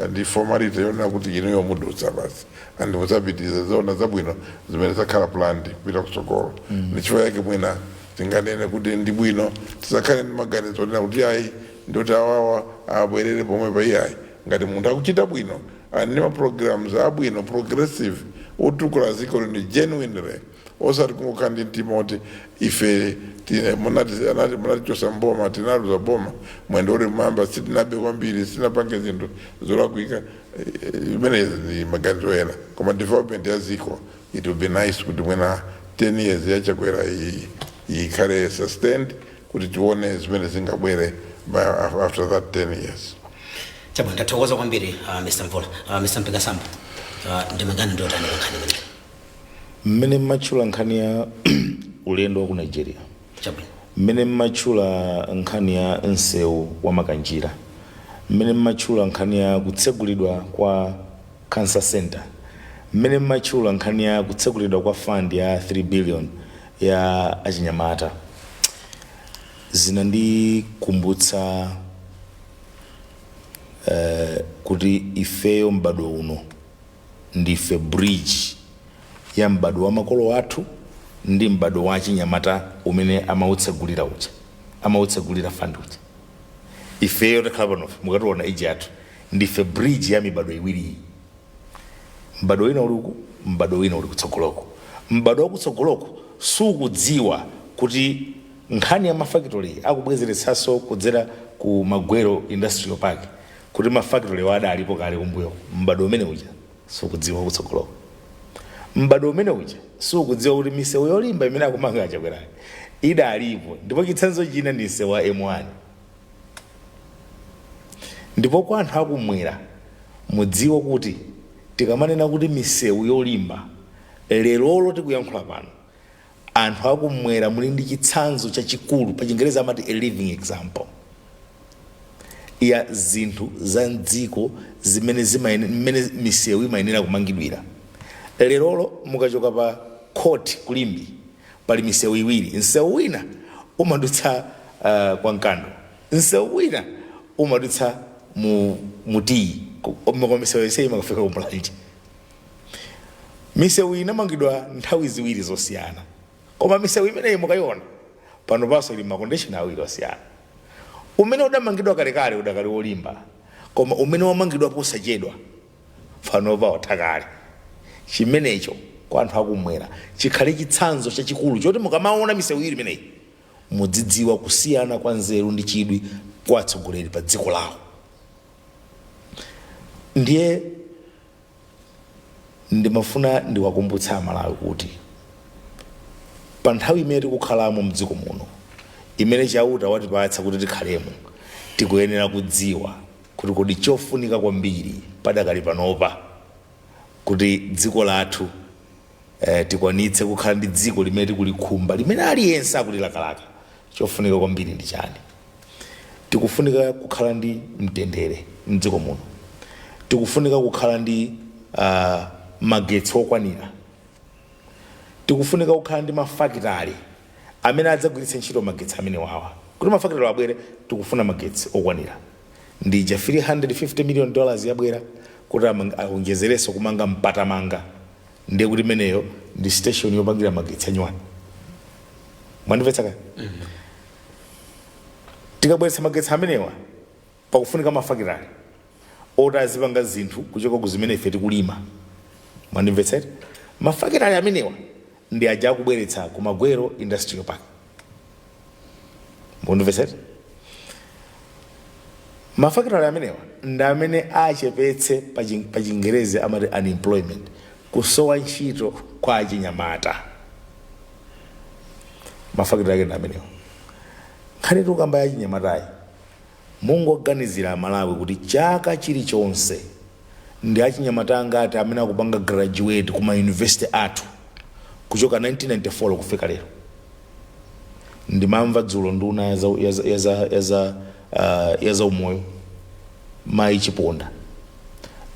ndi formality yonena kuti inuyo mudutsa basi and mudzapitiriza zona zabwino zimene zakhala planned kupita kutsogolo. Ndi chifukwa yake mwina tinganene kuti ndi bwino tisakhale ndi maganizo onena kuti ayi, ndoti awawa abwerere pomwe pa. Iyayi, ngati munthu akuchita bwino ali ndi ma programs abwino, progressive, otukula dziko ndi genuinely, osati kungokhala ndi mtima kuti ife munatichosa mboma, tinaluza boma, mwendo uli mwamba, sitinabe kwambiri, sitinapange zinthu zolakwika. Imenezi ndi maganizo ena, koma development ya ziko It would be nice kuti mwina 10 years yachakwera ikhale sustained kuti tione zimene zingabwere by after that 10 years. Chabwino, ndathokoza kwambiri, Mr Mvula. Mr Mpingasambo, ndimangani ndiotani pankhani imeneyi? Mmene mmatchula nkhani ya ulendo wa ku Nigeria, mmene mmatchula nkhani ya msewu wa Makanjira, mmene mmatchula nkhani ya kutsegulidwa kwa cancer center, mmene mmatchula nkhani ya kutsegulidwa kwa fund ya 3 billion ya achinyamata, zinandikumbutsa kuti ifeyo m'badwo uno ndife bridge ya m'badwo wa makolo athu ndi m'badwo wa achinyamata umene amautsegulira uja, amautsegulira fund uja. Ifeyo takhala panofe, mukationa iji athu, ndife bridge ya mibadwo iwiri. M'badwo wina uli uku, m'badwo wina uli kutsogoloko. M'badwo wakutsogoloko sukudziwa kuti nkhani ya mafactory akubwezeretsanso kudzera ku Magwero Industrial Park, kuti mafactory wada alipo kale kumbuyo. M'badwo umene uja sukudziwa kutsogoloko. M'badwo umene uja sukudziwa kuti misewu yolimba imene akumanga achakwerayo idalipo, ndipo chitsanzo china ndi msewu wa M1. Ndipo kwa anthu akumwera, mudziwe kuti tikamanena kuti misewu yolimba, lerolo tikuyankhula pano, anthu akumwera muli ndi chitsanzo chachikulu, pa Chingereza amati a living example, ya zinthu za mdziko zimene mmene misewu imayenera kumangidwira. Lerolo mukachoka pa court kulimbi, pali misewu iwiri. Msewu wina umadutsa kwa Mkando, msewu wina umadutsa mu mutiyi. Koma misewu yonse imakafika kumulanje. Misewu inamangidwa nthawi ziwiri zosiyana, koma misewu imeneyi mukayiona pano paso ili macondition awiri osiyana. Umene udamangidwa kalekale udakali wolimba, koma umene wamangidwa posachedwa panopa watha kale. Chimenecho kwa anthu akumwera chikhale chitsanzo chachikulu choti mukamaona misewu iwiri imeneyi mudzidziwa kusiyana kwa nzeru ndi chidwi kwa atsogoleri pa dziko lawo. Ndiye ndimafuna ndiwakumbutsa Amalawi kuti pa nthawi imene tikukhalamo mdziko muno, imene Chauta watipatsa kuti tikhalemo, tikuyenera kudziwa kuti kodi chofunika kwambiri padakali panopa kuti dziko lathu tikwanitse kukhala ndi dziko limene tikulikhumba, limene aliyense akulilakalaka, chofunika kwambiri ndi chani? Tikufunika kukhala ndi mtendere mdziko muno. Tikufunika kukhala ndi magetsi okwanira. Tikufunika kukhala ndi mafakitale amene adzagwiritse ntchito magetsi amene wawa. Kuti mafakitale abwere, tikufuna magetsi okwanira. Ndija $350 million yabwera kuti aonjezerenso kumanga Mpatamanga, ndiye kuti imeneyo ndi station yopangira magetsi anyuwani. Mwandimvetsa kaya? Tikabweretsa magetsi amenewa, pakufunika mafakitale oti azipanga zinthu kuchoka ku zimene ife tikulima. Mwandimvetsera? Mafakitale amenewa ndi aja akubweretsa ku Magwero Industrial Park. Mwandimvetsera? Mafakitale amenewa ndi amene achepetse, pa Chingerezi amati unemployment, kusowa ntchito kwa achinyamata. Mafakitale ake ndi amenewa. Nkhani tikukamba ya achinyamatayi, mungoganizira Amalawi kuti chaka chilichonse ndi achinyamata angati amene akupanga graduate kuma university athu kuchoka 1994 kufika lero? Ndimamva dzulo nduna ya za umoyo, Mayi Chiponda,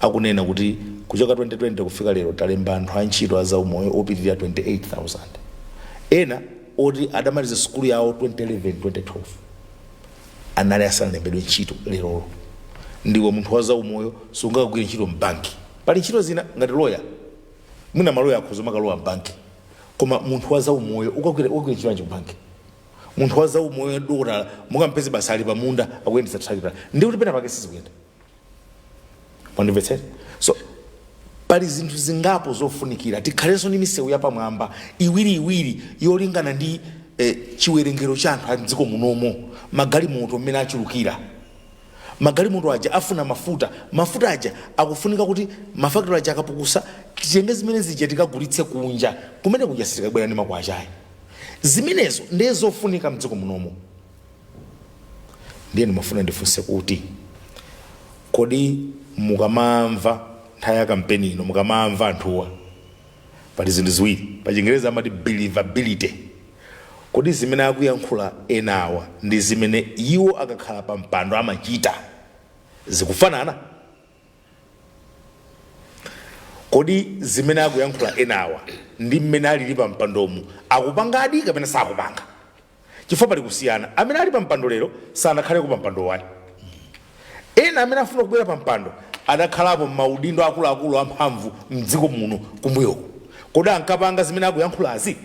akunena kuti kuchoka 2020 kufika lero talemba anthu antchito a za umoyo opitirira 28,000, ena oti adamaliza sukulu yawo 2011, 2012, anali asanalembedwe ntchito lerolo. Ndiwe munthu wa zaumoyo, sungakagwire ntchito mbanki. Pali ntchito zina ngati loya, mwina maloya akhoza makalowa mbanki, koma munthu wa zaumoyo ukagwira ntchito yanji kubanki? Munthu wa zaumoyo, dokotala, mukampeze basa ali pamunda akuyendetsa tractor, ndi kuti pena pake sizikuyenda. Mwandimvetsera? So pali zinthu zingapo zofunikira. Tikhalenso ndi misewu yapamwamba iwiriiwiri yolingana ndi chiwerengero cha anthu a mdziko munomo. Magalimoto mmene achulukira, magalimoto aja afuna mafuta. Mafuta aja akufunika kuti mafakitoli aja akapukusa. Titenge zimene zija tikagulitse kunja, kumene kuja sitikabwera ndi makwachayi. Zimenezo ndiye zofunika mdziko munomo. Ndiye ndimafuna ndifunse kuti, kodi mukamamva nthawi ya kampeni ino, mukamamva anthuwa, pali zinthu ziwiri, pa Chingereza amati believability, kodi zimene akuyankhula enawa ndi zimene iwo akakhala pa mpando amachita zikufanana? Kodi zimene akuyankhula enawa ndi mmene alili pa mpandomu akupangadi kapena sakupanga? Chifukwa pali kusiyana. Amene ali pa mpando lero sanakhaleko pa mpando wayi. Ena amene afuna kubwera pa mpando adakhalapo m'maudindo akuluakulu amphamvu mdziko muno kumbuyoko. Kodi ankapanga zimene akuyankhulazi?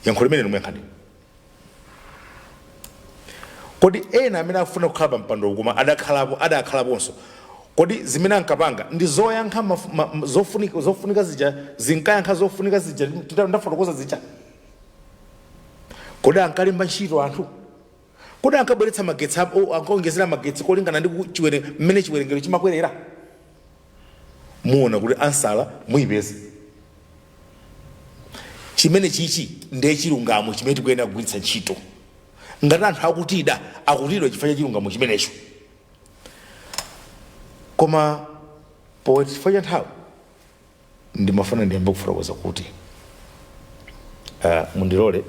Yankho limene limuyankhani. Kodi ena amene akufuna kukhala pa mpando koma adakhalapo, adakhalaponso, kodi zimene ankapanga ndi zoyankha zofunika zija, zinkayankha zofunika zija ndafotokoza zija? Kodi ankalemba ntchito anthu? Kodi ankabweretsa magetsi, ankaonjezera magetsi kolingana ndi mmene chiwerengero chimakwerera? Muona kuti ansala muyipeza. Chimene chichi ndiye chilungamo chimene tikuyenera kugwiritsa ntchito. Ngati anthu akutida, akutidwa chifukwa cha chilungamo chimenecho. Koma po chifukwa cha nthawi, ndimafuna ndiyambe kufotokoza kuti mundilole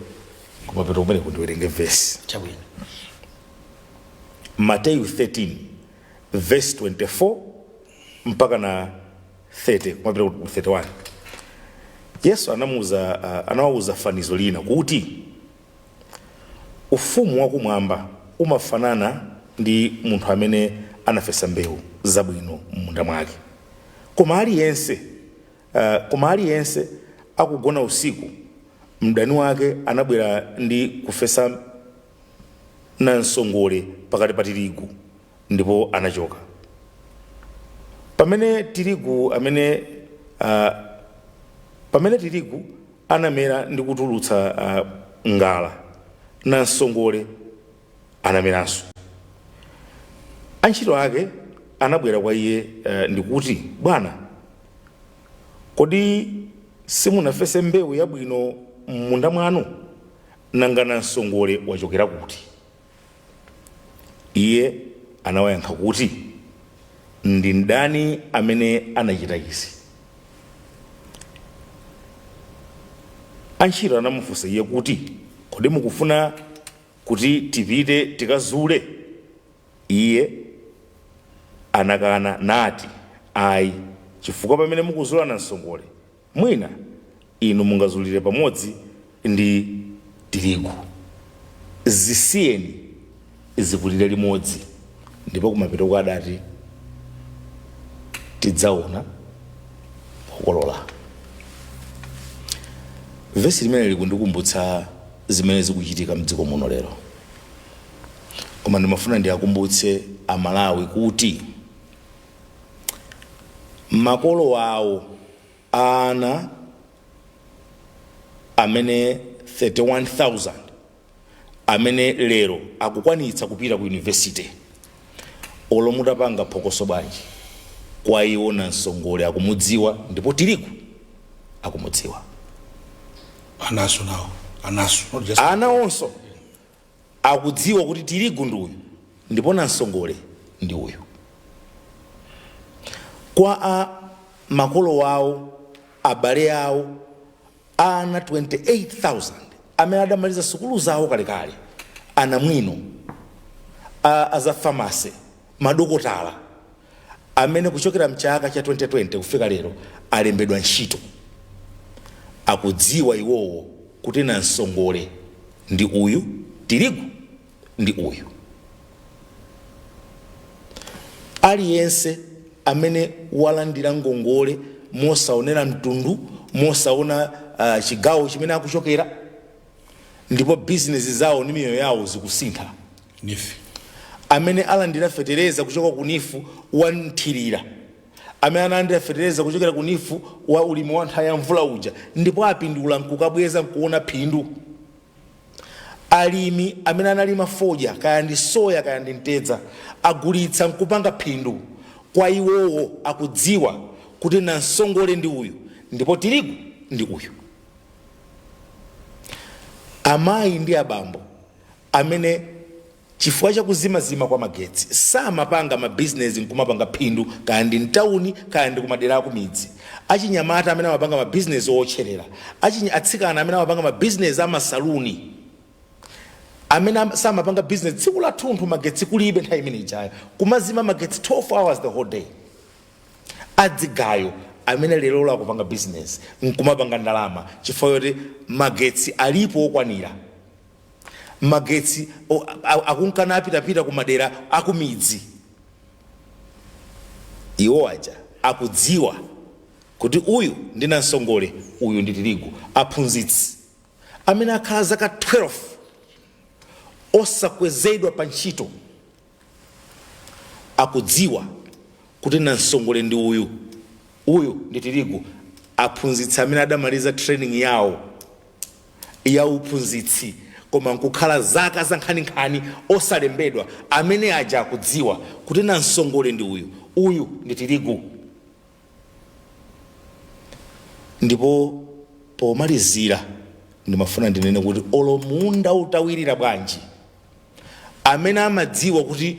kumapeto kumene kundiwerenge vesi. Chabwino. Mateyu 13 verse 24 mpaka na 30, kumapeto ku 31. Yesu anawauza fanizo lina kuti ufumu wakumwamba umafanana ndi munthu amene anafesa mbewu zabwino m'munda mwake. Koma aliyense akugona usiku, mdani wake anabwera ndi kufesa namsongole pakati pa tirigu, ndipo anachoka. Pamene tirigu anamera ndi kutulutsa ngala, namsongole anameranso. Antchito ake anabwera kwa iye ndikuti, bwana, kodi simunafese mbewu yabwino m'munda mwanu? Nanga namsongole wachokera kuti? Iye anawayankha kuti, ndi mdani amene anachita izi. Antchito anamufunsa iye kuti, kodi mukufuna kuti tipite tikazule? Iye anakana nati, ayi, chifukwa pamene mukuzula namsongole, mwina inu mungazulire pamodzi ndi tirigu. Zisiyeni zikulire limodzi. Ndipo kumapeto adati, tidzaona pokolola. Vesi limene likundikumbutsa zimene zikuchitika mdziko muno lero. Koma ndimafuna ndiakumbutse Amalawi kuti makolo awo ana amene 31,000 amene lero akukwanitsa kupita ku university, olo mutapanga phokoso bwanji, kwa iwo namsongole akumudziwa ndipo tirigu akumudziwa. Anaso nawo, anaso, not just ana onso akudziwa kuti tirigu ndi uyu ndipo namsongole ndi uyu. Kwa a makolo awo, abale awo, ana 28,000 amene adamaliza sukulu zawo kalekale, ana mwino, aza pharmacy, madokotala, amene kuchokera mchaka cha 2020 kufika lero alembedwa ntchito, akudziwa iwowo kuti namsongole ndi uyu, tirigu ndi uyu. Aliyense amene walandira ngongole mosaonera mtundu, mosaona chigawo chimene akuchokera, ndipo bizinesi zawo ndi miyoyo yawo zikusintha. NEEF. Amene alandira fetereza kuchoka ku NEEF wa nthirira, amene analandira fetereza kuchokera ku NEEF wa ulimi wa nthawi ya mvula uja, ndipo apindula nkukabweza nkuona phindu. Alimi amene analima fodya, kaya ndi soya kaya ndi mtedza, agulitsa nkupanga phindu. Kwa iwowo akudziwa Kuti nansongole ndi uyu ndipo tirigu ndi uyu. Amayi ndi abambo amene chifukwa chakuzimazima kwa magetsi samapanga mabizinesi nkumapanga phindu, kaya ndi mtawuni kaya ndi kumadera akumidzi, achinyamata amene amapanga mabizinesi otcherera, atsikana amene amapanga mabizinesi amasaluni, amene samapanga business tsiku lathunthu magetsi kulibe, nthawi imene ijayo kumazima magetsi 12 hours the whole day, adzigayo amene lero akupanga business nkumapanga ndalama chifukwa choti magetsi alipo okwanira, magetsi akunkana apitapita kumadera akumidzi, iwo aja akudziwa kuti uyu ndi nansongole, uyu ndi tirigu. Aphunzitsi amene akhala zaka 12 osakwezedwa pa ntchito akudziwa kuti nansongole ndi uyu, uyu ndi tirigu. Aphunzitsi amene adamaliza training yawo ya uphunzitsi koma nkukhala zaka za nkhaninkhani osalembedwa, amene aja akudziwa kuti nansongole ndi uyu, uyu ndi tirigu. Ndipo pomalizira ndimafuna ndinene kuti olo munda utawirira bwanji, amene amadziwa kuti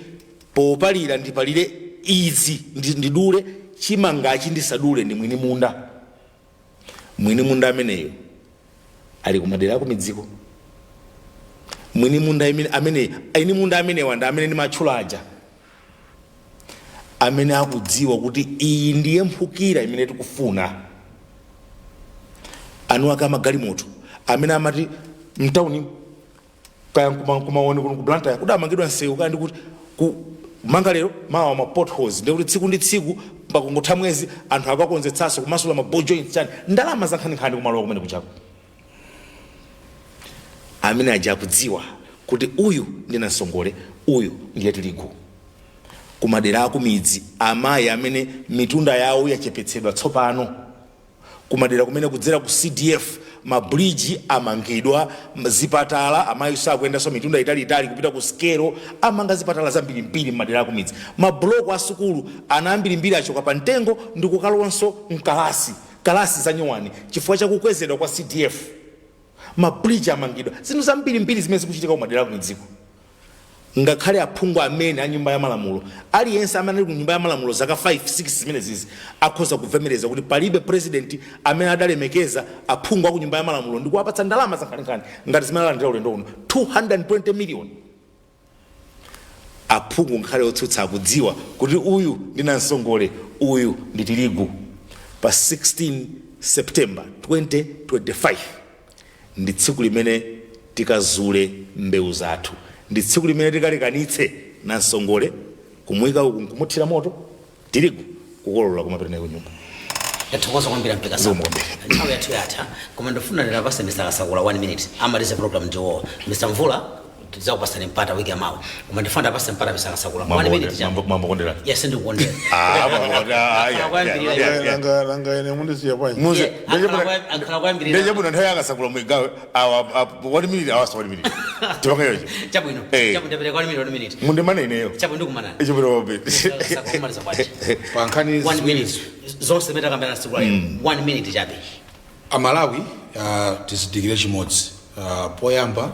popalira ndipalire izi, ndidule chimangachi ndisadule, ndi mwini munda. Mwini munda ameneyo ali kumadera akumidziko. Mwini munda amene eni munda amenewa ndi amene ndimatchula aja, amene akudziwa kuti iyi ndiye mphukira imene tikufuna. Anu ake amagalimoto amene amati mtawuni kaya kumaoni kuno ku Blantyre kudamangidwa msewu, kaya ndikuti manga lero mawa ma potholes, ndikuti tsiku ndi tsiku pakungotha mwezi anthu akakonzetsanso kumasula ma ball joints chani, ndalama za nkhaninkhani kumalowa kumene kuchako, amene aja akudziwa kuti uyu ndi nansongole, uyu ndiye tirigu. Kumadera akumidzi, amayi amene mitunda yawo yachepetsedwa tsopano kumadera kumene kudzera ku CDF, mabridge amangidwa, zipatala, amayi sakuyendanso mitunda italiitali kupita ku skelo, amanga zipatala zambirimbiri m'madera akumidzi, mabuloko a sukulu, ana ambirimbiri achoka pa mtengo ndi kukalowanso mkalasi, kalasi zanyuwani, chifukwa chakukwezedwa kwa CDF. Mabridge amangidwa, zinthu zambirimbiri zimene zikuchitika kumadera akumidziko. Ngakhale aphungu amene a nyumba ya malamulo, aliyense amene ali ku nyumba ya malamulo zaka 5 6 zimene zizi akhoza kuvomereza kuti palibe president amene adalemekeza aphungu aku nyumba ya malamulo ndi kuwapatsa ndalama zankhaninkhani ngati zimene alandira ulendo uno, 220 million. Aphungu ngakhale otsutsa akudziwa kuti uyu ndi nansongole, uyu ndi tirigu. Pa 16 September 2025 ndi tsiku limene tikazule mbewu zathu, ndi tsiku limene tikalekanitse nansongole kumuyika uku nkumuthira moto, tirigu kukolola kumapita naye kunyumba. Yathokoza kwambiri mpika. Zikomo kwambiri. Nthawi yathu yatha, koma ndifuna ndilapase Mr Kasakula 1 minute amalize program. Ndiwo Mr Mvula, tidzakupasani mpata wiki yamawa, koma ndifuna ndapase mpata Mr Kasakula 1 minute chabe. Mwambokondera. Yes, ndikukondera. Ah, ah, Akhala yeah. Nanga ine mundisiya bwanji? Muze. Yeah, akhala kuyambirira. Ndechabwino, nthawi yakasakula mwigawe awa 1 minute, awasa 1 minute, tipangayocho. Chabwino. Eh. Chabwino, ndapereka 1 minute, 1 minute. Mundimane ineyo. Chabwino, ndikumanani. Ichabwino kwambiri. Kasakula, kumaliza bwanji? Pa nkhani 1 ziwiri. minute, zonse zimene takambirana tsiku la lero, 1 minute chabe. Amalawi, tizindikire chimodzi. Poyamba,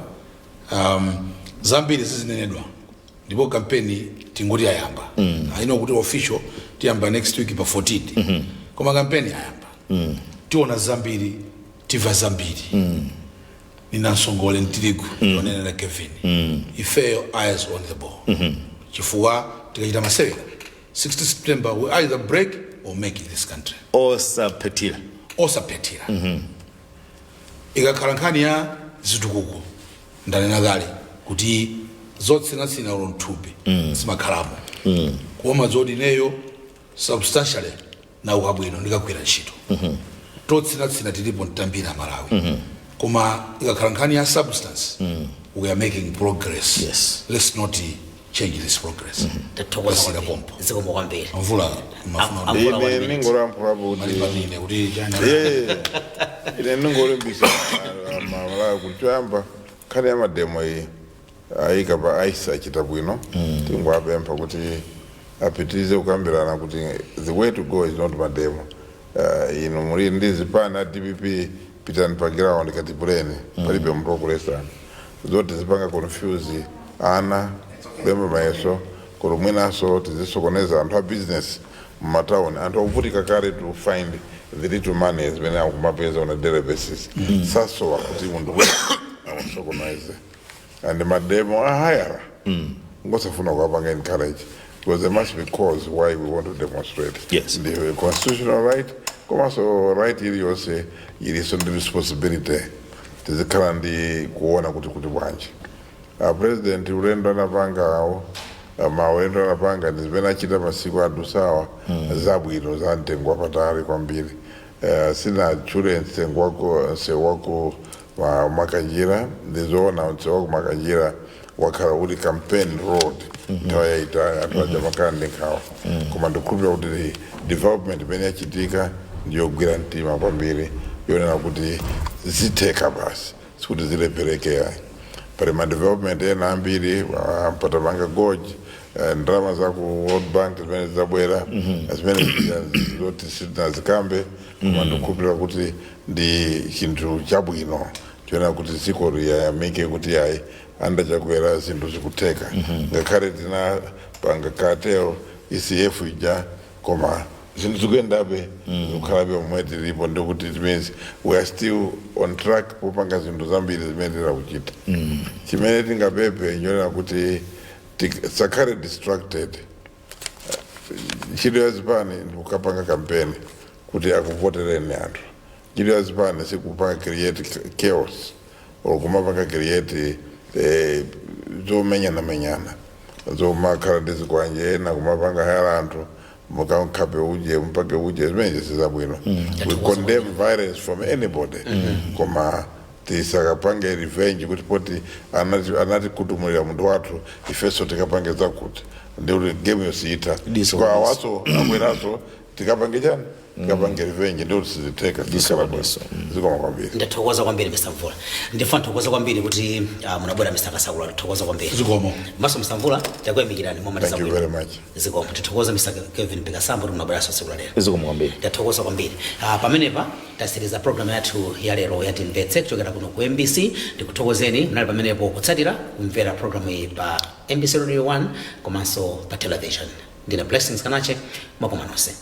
zambiri zizinenedwa ndipo kampeni tingoti yayamba. I know kuti official tiyamba next week pa 14, koma kampeni yayamba. Tiona zambiri, timva zambiri. Ni nansongole, ntirigu onenera Kevin. Ifeyo, eyes on the ball, chifukwa tikachita masewera 60 September, we either break or make this country. Osaphethira. Osaphethira. Ikakhala nkhani ya zitukuko, ndanena kale kuti zotsinatsina ulo mthupi zimakhalamo, koma zoti ineyo substantially nauka bwino, ndikagwira ntchito, totsinatsina tilipo ntambira Malawi, koma ikakhala nkhani ya substance, we are making progress. Let's not change this progress. Tathokoza Tasika kwambiri. pompo. Zikomo kwambiri. Mvula mafuna Mvula, Ine one minute. ningolankhulapo kuti malipatine kuti chani. Yeah. Ine ningolimbisa Malawi kuti choyamba nkhani ya mademo iyi ayika pa ice, achita bwino. Tingoapempha kuti apitirize kukambirana kuti the way to go is not mademo. Inu muli ndi zipani a DPP, pitani pa ground, katipuleni, palibe munthu wokulesani. Zoti zipanga confuse ana kulemba mayeso, kolo mwinaso tizisokoneza anthu a business mumatauni, anthu akuvutika kale to find the little money zimene akumapeza on a daily basis. Sasowa kuti munthu awasokoneze. And mademo ahayara ngosafuna kuwapanga encourage, because there must be cause why we want to demonstrate. The constitutional right, komanso right iliyonse iliso ndi responsibility. Tizikhala ndi kuona kuti bwanji president ulendo anapanga awo, maulendo anapanga ndi zimene achita masiku adusawa, zabwino za mtengo wapatali kwambiri. Sinatchule mtengo wako, msewu wako wa Makanjira. Ndizoona, msewu wako Makanjira wakhala uli campaign road nthawi yayitali, anthu aja makhala ndi nkhawa, koma ndikukhulupirira kuti development imene yachitika ndiyogwira mtima kwambiri, yonena kuti zitheka basi, sikuti zilephereke yayi. Pali ma development ena ambiri, Mpatamanga Gorge, ndalama za ku World Bank zimene zabwera, zimene zoti sitinazikambe, koma ndikukhulupirira kuti ndi chinthu chabwino chionera kuti dziko liyayamike kuti yayi, andachakwera, zinthu zikutheka. Ngakhale tinapanga cartel ECF ija, koma zinthu zikuyendabe, zikukhalabe momwe tilipo. Ndikuti it means we are still on track popanga zinthu zambiri zimene tinakuchita. Chimene tingapepe nchonena kuti tisakhale distracted. Ntchito ya zipani ndikukapanga kampeni kuti akuvotereni anthu. Ntchito ya zipani sikupanga create chaos or kumapanga create zomenyana-menyana, zomakhala ndi zikwanje ena kumapanga hire anthu, mukankhape uje, mpake uje, zimene sizabwino. We condemn violence from anybody, koma tisakapange revenge kuti poti anati kutumulira munthu wathu, ifenso tikapange zakuti, ndikuti game yosiyitha. Diso kwa diso. Awaso abweraso, tikapange chani? Tikapange revenge, ndikuti sizitheka. Diso kwa diso. Zikoma kwambiri. Ndathokoza kwambiri, Mr Mvula. Ndifuna nthokoza kwambiri kuti munabwera, Mr Kasakula. Tathokoza kwambiri. Zikomo. Maso Mr Mvula, takuyamikirani momaliza. Thank you Bwino. very much. Zikomo. Tithokoza Mr Kevin Pikasambo kuti munabweranso tsiku la lero. Zikomo kwambiri. Ndathokoza kwambiri. Pamenepa tasiriza program yathu ya lero ya Timvetse kuchokera kuno ku MBC. Ndikuthokozeni munali pamenepo kutsatira kumvera program iyi pa MBC Radio 1 komanso pa television. Ndine Blessings Kanache, mwakoma nonse.